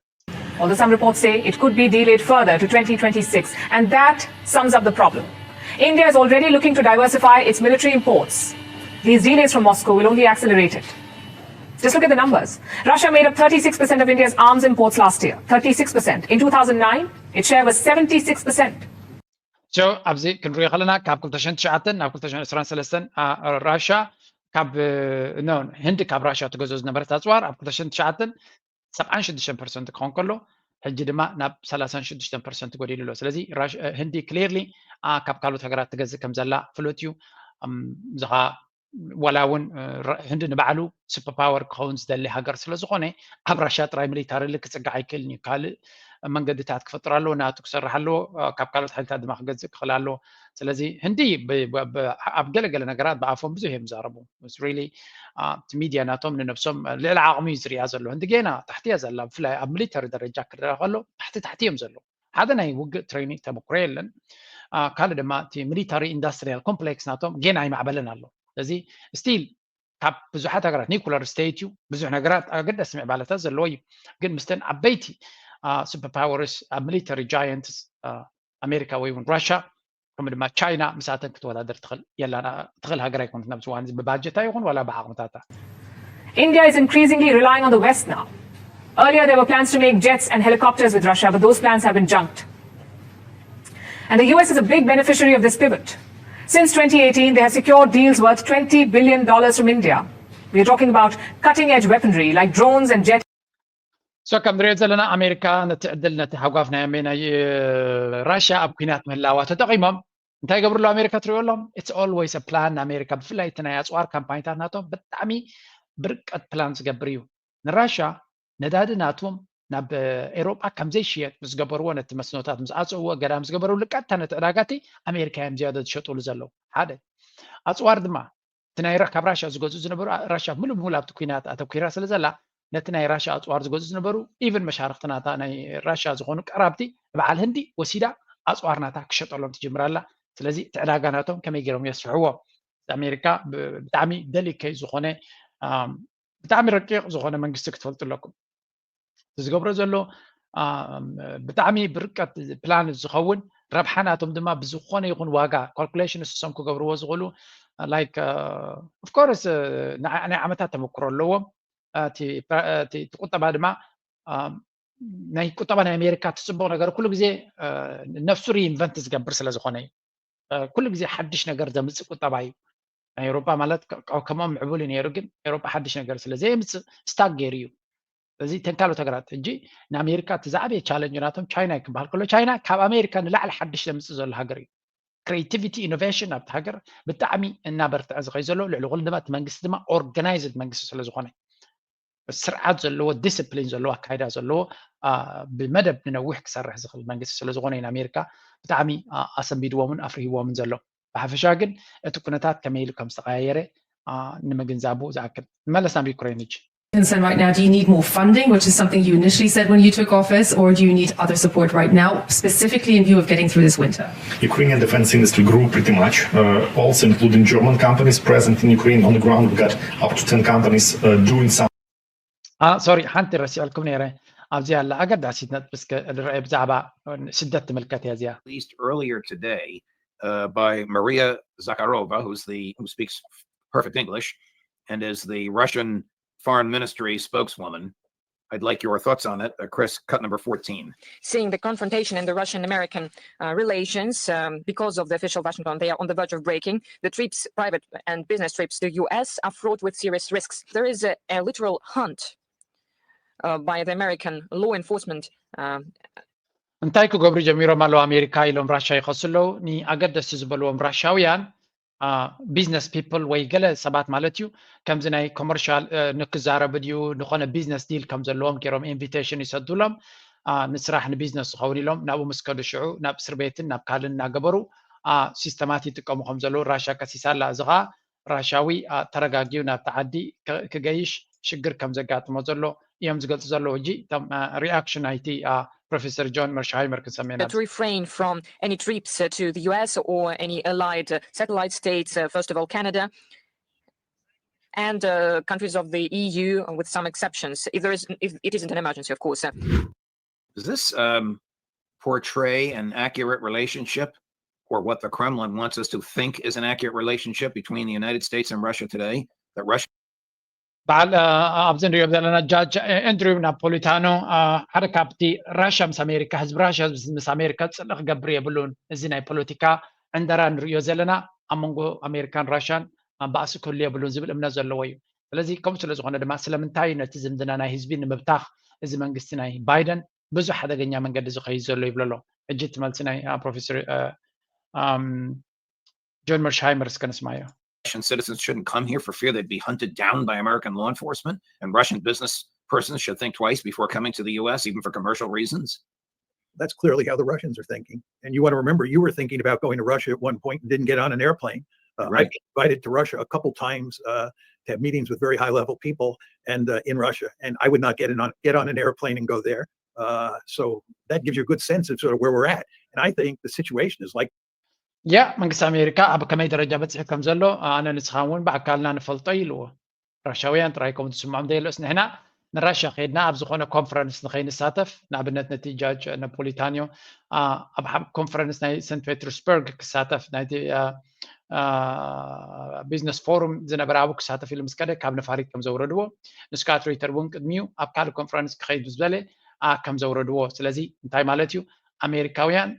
Although some reports say it could be delayed further to twenty twenty-six, and that sums up the problem. India is already looking to diversify its military imports. These delays from Moscow will only accelerate it. Just look at the numbers. Russia made up thirty-six percent of India's arms imports last year. Thirty-six percent. In two thousand nine, its share was seventy-six percent. So ኣብዚ ክንሪኦ ከለና ካብ ክልተ ሽሕን ትሽዓተን ናብ ክልተ ሽሕን ዕስራን ሰለስተን ራሽያ ካብ ህንዲ ካብ ራሽያ ትገዝኦ ዝነበረት ኣፅዋር ኣብ ክልተ ሽሕን ትሽዓተን ሰብዓን ሽዱሽተን ፐርሰንት ክኸውን ከሎ ሕጂ ድማ ናብ ሰላሳን ሽዱሽተን ፐርሰንት ጎዲሉ ኣሎ። ስለዚ ህንዲ ክሊርሊ ካብ ካልኦት ሃገራት ትገዝእ ከም ዘላ ፍሉጥ እዩ። እዚ ከዓ ዋላ እውን ህንዲ ንባዕሉ ሱፐር ፓወር ክኸውን ዝደሊ ሃገር ስለ ዝኾነ ኣብ ራሽያ ጥራይ ሚሊታሪሊ ክፅጋዕ ኣይክእልን እዩ። ካልእ መንገድታት ክፈጥር ኣለዎ፣ ናቱ ክሰርሕ ኣለዎ፣ ካብ ካልኦት ሓይልታት ድማ ክገዝእ ክኽእል ኣለዎ። ስለዚ ህንዲ ኣብ ገለገለ ነገራት ብኣፎም ብዙሕ እዮም ዝዛረቡ። ሪሊ እቲ ሚድያ ናቶም ንነብሶም ልዕሊ ዓቕሚ እዩ ዝሪኣ ዘሎ። ህንዲ ጌና ታሕቲ እያ ዘላ፣ ብፍላይ ኣብ ሚሊተሪ ደረጃ ክረኣ ከሎ ታሕቲ ታሕቲ እዮም ዘለዉ። ሓደ ናይ ውግእ ትሬኒንግ ተመክሮ የለን። ካልእ ድማ እቲ ሚሊታሪ ኢንዱስትሪያል ኮምፕሌክስ ናቶም ጌና ኣይማዕበለን ኣሎ። ስለዚ ስቲል ካብ ብዙሓት ሃገራት ኒኩለር ስቴት እዩ፣ ብዙሕ ነገራት ኣገዳሲ ምዕባለታት ዘለዎ እዩ። ግን ምስተን ዓበይቲ ሱፐር ፓወርስ ኣብ ሚሊተሪ ጃየንትስ ኣሜሪካ ወይ እውን ራሻ ከምኡ ድማ ቻይና ምሳተን ክትወዳደር ትኽእል የላን። ትኽእል ሃገር ኣይኮነት ናብዚ እዋን እዚ ብባጀታ ይኹን ዋላ ብዓቕምታታ። India is increasingly relying on the West now. Earlier, there were plans to make jets and helicopters with Russia, but those plans have been junked. And the U S is a big beneficiary of this pivot. Since twenty eighteen, they have secured deals worth twenty billion dollars from India. We are talking about cutting edge weaponry like drones and jet. So ከም ንሪኦ ዘለና ኣሜሪካ ነቲ ዕድል ነቲ ሃጓፍ ናይ ኣሜ ናይ ራሽያ ኣብ ኩናት ምህላዋ ተጠቒሞም እንታይ ገብርሉ ኣሜሪካ ትሪኦ ኣሎም? It's always a plan። ኣሜሪካ ብፍላይ እቲ ናይ ኣፅዋር ካምፓኒታት ናቶም ብጣዕሚ ብርቀት ፕላን ዝገብር እዩ። ንራሻ ነዳዲ ናቶም ናብ ኤሮጳ ከም ዘይሽየጥ ምስ ገበርዎ ነቲ መስኖታት ምስ ኣፅእዎ ገዳ ምስ ገበርሉ ቀጥታ ነቲ ዕዳጋቲ ኣሜሪካ እዮም ዝያዳ ዝሸጥሉ ዘለዉ። ሓደ ኣፅዋር ድማ እቲ ናይ ካብ ራሻ ዝገዝኡ ዝነበሩ ራሻ ሙሉ ብሙሉ ኣብቲ ኩናት ኣተኩራ ስለ ዘላ ነቲ ናይ ራሻ ኣፅዋር ዝገዝኡ ዝነበሩ ኢቨን መሻርክቲ ናታ ናይ ራሻ ዝኾኑ ቀራብቲ በዓል ህንዲ ወሲዳ ኣፅዋር ናታ ክሸጠሎም ትጅምር ኣላ። ስለዚ እቲ ዕዳጋ ናቶም ከመይ ገይሮም የስፍሕዎ? ኣሜሪካ ብጣዕሚ ደሊከይ ዝኾነ ብጣዕሚ ረቂቕ ዝኾነ መንግስቲ ክትፈልጡ ኣለኩም። ዝገብሮ ዘሎ ብጣዕሚ ብርቀት ፕላን ዝኸውን ረብሓ ናቶም ድማ ብዝኾነ ይኹን ዋጋ ካልኩሌሽን ንሶም ክገብርዎ ዝኽእሉ like of course ናይ ዓመታት ተመክሮ ኣለዎም። እቲ ቁጠባ ድማ ናይ ቁጠባ ናይ ኣሜሪካ እቲ ፅቡቕ ነገር ኩሉ ግዜ ነፍሱ ሪኢንቨንት ዝገብር ስለ ዝኾነ እዩ። ኩሉ ግዜ ሓድሽ ነገር ዘምፅእ ቁጠባ እዩ። ናይ ኤሮጳ ማለት ከምኦም ምዕቡል እዩ ነይሩ፣ ግን ኤሮጳ ሓድሽ ነገር ስለ ዘየምፅእ ስታክ ገይሩ እዩ። እዚ ተንካሎት ሃገራት ሕጂ ንኣሜሪካ እቲ ዝዓበየ ቻለንጅ ናቶም ቻይና እዩ ክበሃል ከሎ ቻይና ካብ ኣሜሪካ ንላዕሊ ሓድሽ ዘምፅእ ዘሎ ሃገር እዩ። ክሬቲቪቲ ኢኖቬሽን ኣብቲ ሃገር ብጣዕሚ እናበርትዐ ዝኸይ ዘሎ ልዕሊ ኩሉ ድማ እቲ መንግስቲ ድማ ኦርጋናይዝድ መንግስቲ ስለ ዝኾነ ስርዓት ዘለዎ ዲስፕሊን ዘለዎ ኣካይዳ ዘለዎ ብመደብ ንነዊሕ ክሰርሕ ዝኽእል መንግስቲ ስለ ዝኾነ እዩ ንኣሜሪካ ብጣዕሚ ኣሰንቢድዎምን ኣፍርህዎምን ዘሎ። ብሓፈሻ ግን እቲ ኩነታት ከመይ ኢሉ ከም ዝተቐያየረ ንምግንዛቡ ዝኣክል ንመለስ ናብ ዩክሬን ሕጂ። Concern right now, do you need more funding, which is something you initially said when you took office, or do you need other support right now, specifically in view of getting through this winter? Ukrainian defense industry grew pretty much, uh, also including German companies present in Ukraine on the ground. We got up to ten companies uh, doing some. ሶሪ ሓንቲ ረሲዐልኩም ነይረ። ኣብዚ ያለ ኣገዳሲት ነጥቢ እስከ ንርአ ብዛዕባ ስደት ትምልከት እያ እዚኣ። Released earlier today uh, by Maria Zakharova, who's the who speaks perfect English and is the Russian Foreign Ministry spokeswoman. I'd like your thoughts on it. Uh, Chris, cut number fourteen. Seeing the confrontation in the Russian American uh, relations um, because of the official Washington, they are on the verge of breaking. The trips, private and business trips to the U S, are fraught with serious risks. There is a, a literal hunt uh, by the American law enforcement. Um, እንታይ ክገብሩ ጀሚሮም ኣለዉ ኣሜሪካ ኢሎም ራሻ ይኸሱ ኣለዉ። ንኣገደስቲ ዝበልዎም ራሻውያን ቢዝነስ ፒፕል ወይ ገለ ሰባት ማለት እዩ ከምዚ ናይ ኮመርሻል ንክዛረቡ ድዩ ዝኾነ ቢዝነስ ዲል ከም ዘለዎም ገይሮም ኢንቪቴሽን ይሰዱሎም። ንስራሕ ንቢዝነስ ዝኸውን ኢሎም ናብኡ ምስ ከዱ ሽዑ ናብ እስር ቤትን ናብ ካልእን እናገበሩ ሲስተማት ይጥቀሙ ከም ዘለዉ ራሻ ከሲሳ ኣላ። እዚ ኸዓ ራሻዊ ተረጋጊኡ ናብቲ ዓዲ ክገይሽ ሽግር ከም ዘጋጥሞ ዘሎ እዮም ዝገልፁ ዘለዉ። ሕጂ እቶም ሪኣክሽን ናይቲ ፕሮፌሰር ጆን መርሽሃይመር ክንሰምዕ ኢና። To refrain from any trips uh, to the U S or any allied uh, satellite states, uh, first of all Canada and uh, countries of the E U, with some exceptions, if there is, if it isn't an emergency, of course. Uh. Does this um, portray an accurate relationship, or what the Kremlin wants us to think is an accurate relationship between the United States and Russia today? That Russia በዓል ኣብዚ ንሪኦ ዘለና ጃጅ ኤንድሪው ናፖሊታኖ ሓደ ካብቲ ራሻ ምስ ኣሜሪካ ህዝቢ ራሻ ምስ ኣሜሪካ ፅልኢ ክገብር የብሉን፣ እዚ ናይ ፖለቲካ ዕንደራ ንሪኦ ዘለና ኣብ መንጎ ኣሜሪካን ራሻን ባእሲ ክህሉ የብሉን ዝብል እምነት ዘለዎ እዩ። ስለዚ ከምኡ ስለ ዝኾነ ድማ ስለምንታይ እዩ ነቲ ዝምድና ናይ ህዝቢ ንምብታኽ እዚ መንግስቲ ናይ ባይደን ብዙሕ ሓደገኛ መንገዲ ዝኸይድ ዘሎ ይብሎ ኣሎ። ሕጂ እቲ መልሲ ናይ ፕሮፌሰር ጆን መርሽሃይመር እስከ ንስማዮ። Russian citizens shouldn't come here for fear they'd be hunted down by American law enforcement, and Russian business persons should think twice before coming to the U S, even for commercial reasons. That's clearly how the Russians are thinking. And you want to remember, you were thinking about going to Russia at one point and didn't get on an airplane. Uh, I've Right. been invited to Russia a couple times uh, to have meetings with very high level people and uh, in Russia, and I would not get in on get on an airplane and go there. Uh, so that gives you a good sense of sort of where we're at. And I think the situation is like ያ መንግስቲ ኣሜሪካ ኣብ ከመይ ደረጃ በፂሑ ከም ዘሎ ኣነ ንስኻን እውን ብኣካልና ንፈልጦ ኢልዎ። ራሻውያን ጥራይ ከም ዝስምዖም ዘየሎስ ንሕና ንራሻ ከይድና ኣብ ዝኾነ ኮንፈረንስ ንኸይንሳተፍ፣ ንኣብነት ነቲ ጃጅ ናፖሊታንዮ ኣብ ኮንፈረንስ ናይ ሰንት ፔተርስበርግ ክሳተፍ ናይቲ ቢዝነስ ፎሩም ዝነበረ ኣብኡ ክሳተፍ ኢሉ ምስ ከደ ካብ ነፋሪት ከም ዘውረድዎ፣ ንሱ ከዓ ትዊተር እውን ቅድሚኡ ኣብ ካልእ ኮንፈረንስ ክኸይድ ምስ በለ ከም ዘውረድዎ። ስለዚ እንታይ ማለት እዩ? ኣሜሪካውያን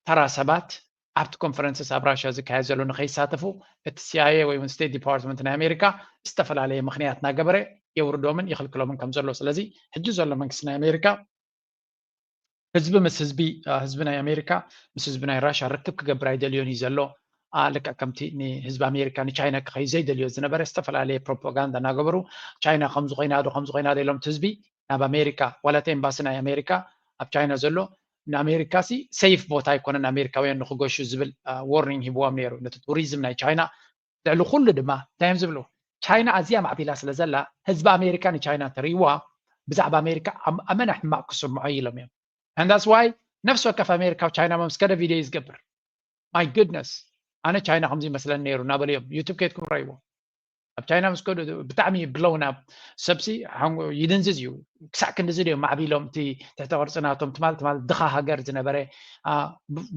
ተራ ሰባት ኣብቲ ኮንፈረንስስ ኣብ ራሽያ ዝካየድ ዘሎ ንከይሳተፉ እቲ ሲኣይኤ ወይ እውን ስቴት ዲፓርትመንት ናይ ኣሜሪካ ዝተፈላለየ ምክንያት እናገበረ የውርዶምን ይኽልክሎምን ከም ዘሎ። ስለዚ ሕጂ ዘሎ መንግስቲ ናይ ኣሜሪካ ህዝቢ ምስ ህዝቢ ህዝቢ ናይ ኣሜሪካ ምስ ህዝቢ ናይ ራሽያ ርክብ ክገብር ኣይደልዮን እዩ ዘሎ። ልክዕ ከምቲ ንህዝቢ ኣሜሪካ ንቻይና ክኸይ ዘይደልዮ ዝነበረ ዝተፈላለየ ፕሮፓጋንዳ እናገበሩ ቻይና ከምዚ ኮይና ዶ ከምዚ ኮይና ዶ ኢሎም እቲ ህዝቢ ናብ ኣሜሪካ ዋላ እቲ ኤምባሲ ናይ ኣሜሪካ ኣብ ቻይና ዘሎ ንኣሜሪካ ሲ ሰይፍ ቦታ ኣይኮነን ኣሜሪካውያን ንክገሹ ዝብል ዋርኒንግ ሂብዎም ነይሩ ነቲ ቱሪዝም ናይ ቻይና። ልዕሊ ኩሉ ድማ እንታይ እዮም ዝብሉ? ቻይና ኣዝያ ማዕቢላ ስለ ዘላ ህዝቢ ኣሜሪካ ንቻይና እንተርእይዋ ብዛዕባ ኣሜሪካ ኣመና ሕማቕ ክስምዖ ኢሎም እዮም። And that's why ነፍሲ ወከፍ ኣሜሪካዊ ቻይና ምስ ከደ ቪድዮ እዩ ዝገብር። My goodness ኣነ ቻይና ከምዚ ይመስለኒ ነይሩ እናበሉ እዮም ዩቱብ ከይድኩም ረእይዎ። ኣብ ቻይና ምስ ከዱ ብጣዕሚ ብለውና ሰብሲ ይድንዝዝ እዩ። ክሳዕ ክንድዚ ድዮም ማዕቢሎም እቲ ትሕተ ቅርፂ ናቶም ትማል ትማል ድኻ ሃገር ዝነበረ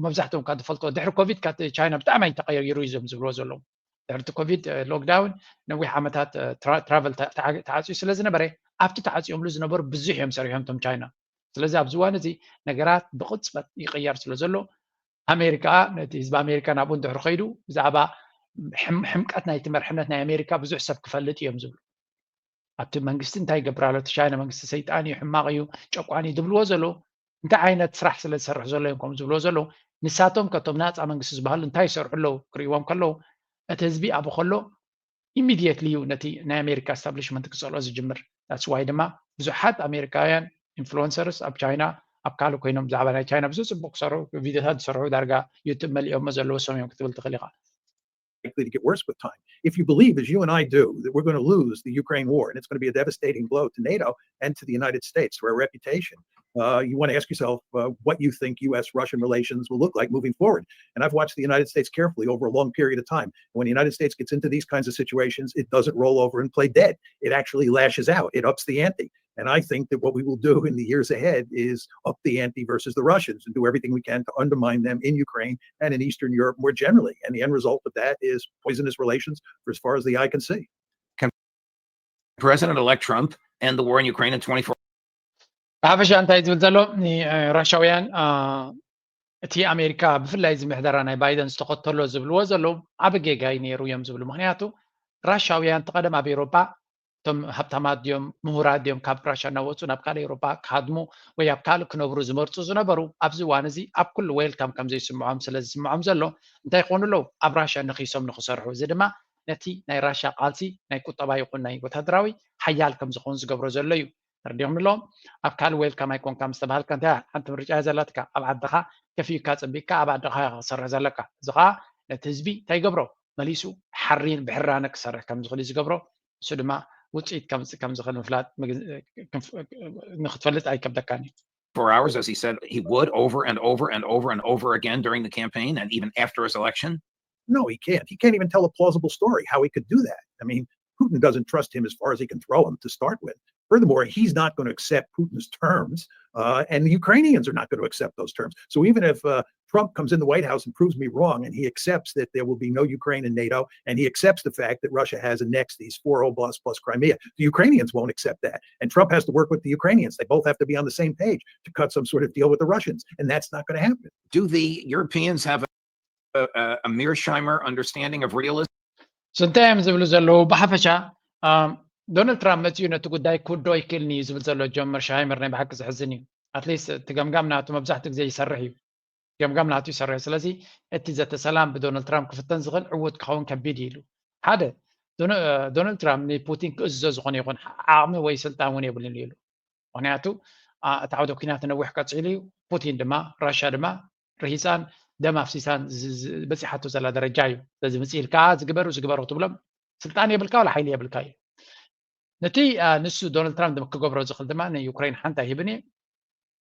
መብዛሕትኦም ካብ ዝፈልጦ ድሕሪ ኮቪድ ካብ ቻይና ብጣዕሚ ኣይተቀየሩ እዮም ዝብልዎ ዘለዉ። ድሕርቲ ኮቪድ ሎክዳውን ነዊሕ ዓመታት ትራቨል ተዓፅዩ ስለ ዝነበረ ኣብቲ ተዓፅዮምሉ ዝነበሩ ብዙሕ እዮም ሰሪሖም ቶም ቻይና። ስለዚ ኣብዚ እዋን እዚ ነገራት ብቕፅበት ይቕየር ስለ ዘሎ ኣሜሪካ ነቲ ህዝቢ ኣሜሪካ ናብኡ እንድሕር ከይዱ ብዛዕባ ሕምቀት ናይቲ መርሕነት ናይ ኣሜሪካ ብዙሕ ሰብ ክፈልጥ እዮም ዝብሉ። ኣብቲ መንግስቲ እንታይ ይገብር ኣሎ እቲ ቻይና መንግስቲ ሰይጣን እዩ ሕማቕ እዩ ጨቋን እዩ ዝብልዎ ዘለዉ እንታይ ዓይነት ስራሕ ስለ ዝሰርሕ ዘሎ እዮም ከም ዝብልዎ ዘለዉ። ንሳቶም ከቶም ናፃ መንግስቲ ዝበሃሉ እንታይ ይሰርሑ ኣለዉ ክርእዎም ከለዉ እቲ ህዝቢ ኣብኡ ከሎ ኢሚድየትሊ እዩ ነቲ ናይ ኣሜሪካ ስታብሊሽመንት ክፀልኦ ዝጅምር። That's why ድማ ብዙሓት ኣሜሪካውያን ኢንፍሉወንሰርስ ኣብ ቻይና ኣብ ካልእ ኮይኖም ብዛዕባ ናይ ቻይና ብዙ ፅቡቅ ክሰርሑ ቪድዮታት ዝሰርሑ ዳርጋ ዩቱብ መሊኦሞ ዘለዎ ሰም እዮም ክትብል ትኽእል ኢኻ። Likely to get worse with time. If you believe, as you and I do, that we're going to lose the Ukraine war and it's going to be a devastating blow to NATO and to the United States, to our reputation, uh, you want to ask yourself uh, what you think U S Russian relations will look like moving forward. And I've watched the United States carefully over a long period of time. When the United States gets into these kinds of situations, it doesn't roll over and play dead. It actually lashes out, it ups the ante. And I think that what we will do in the years ahead is up the ante versus the Russians and do everything we can to undermine them in Ukraine and in Eastern Europe more generally. And the end result of that is poisonous relations for as far as the eye can see. Can President-elect Trump end the war in Ukraine in twenty-four? ብሓፈሻ እንታይ ዝብል ዘሎ ንራሻውያን እቲ ኣሜሪካ ብፍላይ እዚ ምሕደራ ናይ ባይደን ዝተኸተሎ ዝብልዎ ዘለዉ ዓብ ጌጋ እዩ ነይሩ እዮም ዝብሉ። ምክንያቱ ራሻውያን ተቐደም ኣብ ኤሮጳ እቶም ሃብታማት ድዮም ምሁራት ድዮም ካብ ራሻ እናወፁ ናብ ካልእ ኤሮጳ ክሃድሙ ወይ ኣብ ካልእ ክነብሩ ዝመርፁ ዝነበሩ ኣብዚ እዋን እዚ ኣብ ኩሉ ዌልካም ከም ዘይስምዖም ስለ ዝስምዖም ዘሎ እንታይ ይኾኑ ኣለዉ ኣብ ራሻ ንኺሶም ንክሰርሑ። እዚ ድማ ነቲ ናይ ራሻ ቃልሲ ናይ ቁጠባ ይኹን ናይ ወታደራዊ ሓያል ከም ዝኾን ዝገብሮ ዘሎ እዩ። ተረዲኦም ኣለዎም ኣብ ካልእ ዌልካም ኣይኮንካ ምስ ተባሃልካ እንታይ ሓንቲ ምርጫ እያ ዘላትካ ኣብ ዓድኻ ከፊካ ፅቢቅካ ኣብ ዓድኻ ክሰርሕ ዘለካ። እዚ ከዓ ነቲ ህዝቢ እንታይ ይገብሮ መሊሱ ሓሪን ብሕራነ ክሰርሕ ከም ዝኽእል እዩ ዝገብሮ። እሱ ድማ ውፅኢት ከምፅእ ከም ዝኽእል ምፍላጥ ንክትፈልጥ ኣይከብደካን እዩ። Four hours, as he said he would over and over and over and over again during the campaign and even after his election. No, he can't. He can't even tell a plausible story how he could do that. I mean, Putin doesn't trust him as far as he can throw him to start with. Furthermore, he's not going to accept Putin's terms, uh, and the Ukrainians are not going to accept those terms. So even if uh, Trump comes in the White House and proves me wrong, and he accepts that there will be no Ukraine in NATO, and he accepts the fact that Russia has annexed these four oblast plus Crimea, the Ukrainians won't accept that. And Trump has to work with the Ukrainians. They both have to be on the same page to cut some sort of deal with the Russians. And that's not going to happen. Do the Europeans have a, a, a mearsheimer understanding of realism? So እንታይ እዮም ዝብሉ ዘለዉ ብሓፈሻ ዶናልድ ትራምፕ መፅኡ ነቲ ጉዳይ ክውዶ ይክእልኒ እዩ ዝብል ዘሎ ጆን መርሻሃይመር ናይ ብሓቂ ዝሕዝን እዩ። ኣትሊስት እቲ ገምጋም ናቱ መብዛሕትኡ ግዜ ይሰርሕ እዩ። ገምጋም ናቱ ይሰርሕ። ስለዚ እቲ ዘተ ሰላም ብዶናልድ ትራምፕ ክፍተን ዝኽእል ዕዉት ክኸውን ከቢድ እዩ ኢሉ። ሓደ ዶናልድ ትራምፕ ንፑቲን ክእዝዞ ዝኾነ ይኹን ዓቕሚ ወይ ስልጣን እውን የብሉን ኢሉ። ምክንያቱ እቲ ዓውደ ኩናት ነዊሕ ቀፂሉ እዩ። ፑቲን ድማ ራሻ ድማ ርሂፃን ደም ኣፍሲሳን በፂሓቶ ዘላ ደረጃ እዩ። ስለዚ ምፅእ ኢልካ ዝግበሩ ዝግበሩ ትብሎም ስልጣን የብልካ ዋላ ሓይሊ የብልካ እዩ። ነቲ ንሱ ዶናልድ ትራምፕ ክገብሮ ዝኽእል ድማ ንዩክሬን ሓንቲ ኣይህብን እየ።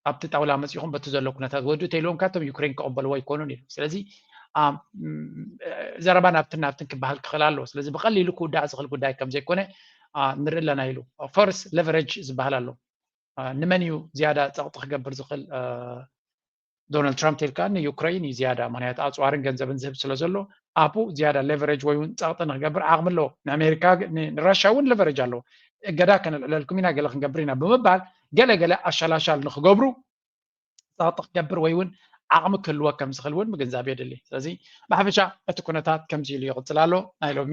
ኣብቲ ጣውላ መፂኹም በቲ ዘሎ ኩነታት ወዱ ተይልዎም ካቶም ዩክሬን ክቕበልዎ ኣይኮኑን ኢሉ። ስለዚ ዘረባ ናብትን ናብትን ክበሃል ክኽእል ኣለዎ። ስለዚ ብቐሊሉ ክውዳእ ዝኽእል ጉዳይ ከም ዘይኮነ ንርኢ ኣለና ኢሉ። ፈርስ ሌቨሬጅ ዝበሃል ኣሎ። ንመን እዩ ዝያዳ ፀቕጢ ክገብር ዝኽእል? ዶናልድ ትራምፕ ተልካ ንዩክሬን እዩ ዝያዳ፣ ምክንያቱ ኣፅዋርን ገንዘብን ዝህብ ስለ ዘሎ ኣብኡ ዝያዳ ሌቨሬጅ ወይ እውን ፀቕጢ ንክገብር ዓቕሚ ኣለዎ። ንኣሜሪካ ንራሻ እውን ሌቨሬጅ ኣለዎ። እገዳ ከነልዕለልኩም ኢና፣ ገለ ክንገብር ኢና ብምባል ገለ ገለ ኣሻላሻል ንክገብሩ ፀቕጢ ክገብር ወይ እውን ዓቕሚ ክህልዎ ከም ዝኽእል እውን ምግንዛብ የድሊ። ስለዚ ብሓፈሻ እቲ ኩነታት ከምዚ ኢሉ ይቕፅል ኣሎ። ናይ ሎሚ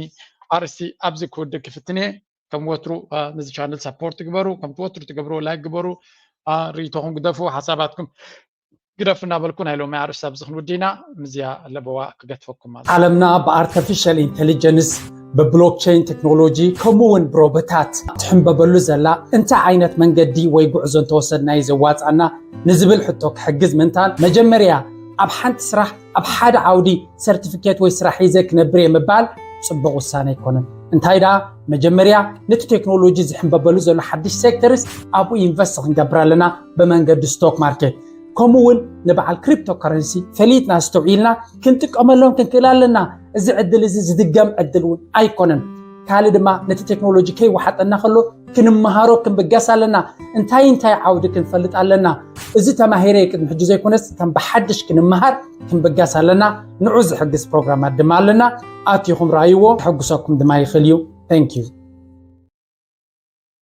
ኣርእስቲ ኣብዚ ክውድእ ክፍትን እየ። ከም ወትሩ ነዚ ቻነል ሳፖርት ግበሩ። ከምቲ ወትሩ ትገብሩ ላይክ ግበሩ። ርእይቶኹም ግደፉ፣ ሓሳባትኩም ግደፉ እናበልኩ ናይ ሎሚ ኣርእስቲ ኣብዚ ክንውድእ ኢና። ምዝያ ለበዋ ክገትፈኩም ማለት እዩ። ዓለምና ብኣርተፊሻል ኢንቴሊጀንስ፣ ብብሎክቸይን ቴክኖሎጂ ከምኡ እውን ብሮቦታት ትሕንበበሉ ዘላ እንታይ ዓይነት መንገዲ ወይ ጉዕዞ እንተወሰድና እዩ ዘዋፅኣና ንዝብል ሕቶ ክሕግዝ ምእንታን መጀመርያ ኣብ ሓንቲ ስራሕ ኣብ ሓደ ዓውዲ ሰርቲፊኬት ወይ ስራሕ ሒዘ ክነብር እየ ምባል ፅቡቕ ውሳነ ኣይኮነን። እንታይ ደኣ መጀመርያ ነቲ ቴክኖሎጂ ዝሕንበበሉ ዘሎ ሓድሽ ሴክተርስ ኣብኡ ኢንቨስት ክንገብር ኣለና ብመንገዲ ስቶክ ማርኬት። ከምኡ እውን ንበዓል ክሪፕቶ ከረንሲ ፈሊጥና ኣስተውዒልና ክንጥቀመሎም ክንክእል ኣለና። እዚ ዕድል እዚ ዝድገም ዕድል እውን ኣይኮነን። ካልእ ድማ ነቲ ቴክኖሎጂ ከይወሓጠና ከሎ ክንመሃሮ ክንብገስ ኣለና። እንታይ እንታይ ዓውዲ ክንፈልጥ ኣለና? እዚ ተማሂረ ቅድሚ ሕጂ ዘይኮነስ ከም ብሓድሽ ክንመሃር ክንብገስ ኣለና። ንዑ ዝሕግዝ ፕሮግራማት ድማ ኣለና። ኣቲኹም ረኣይዎ፣ ከሐጉሰኩም ድማ ይኽእል እዩ። Thank you።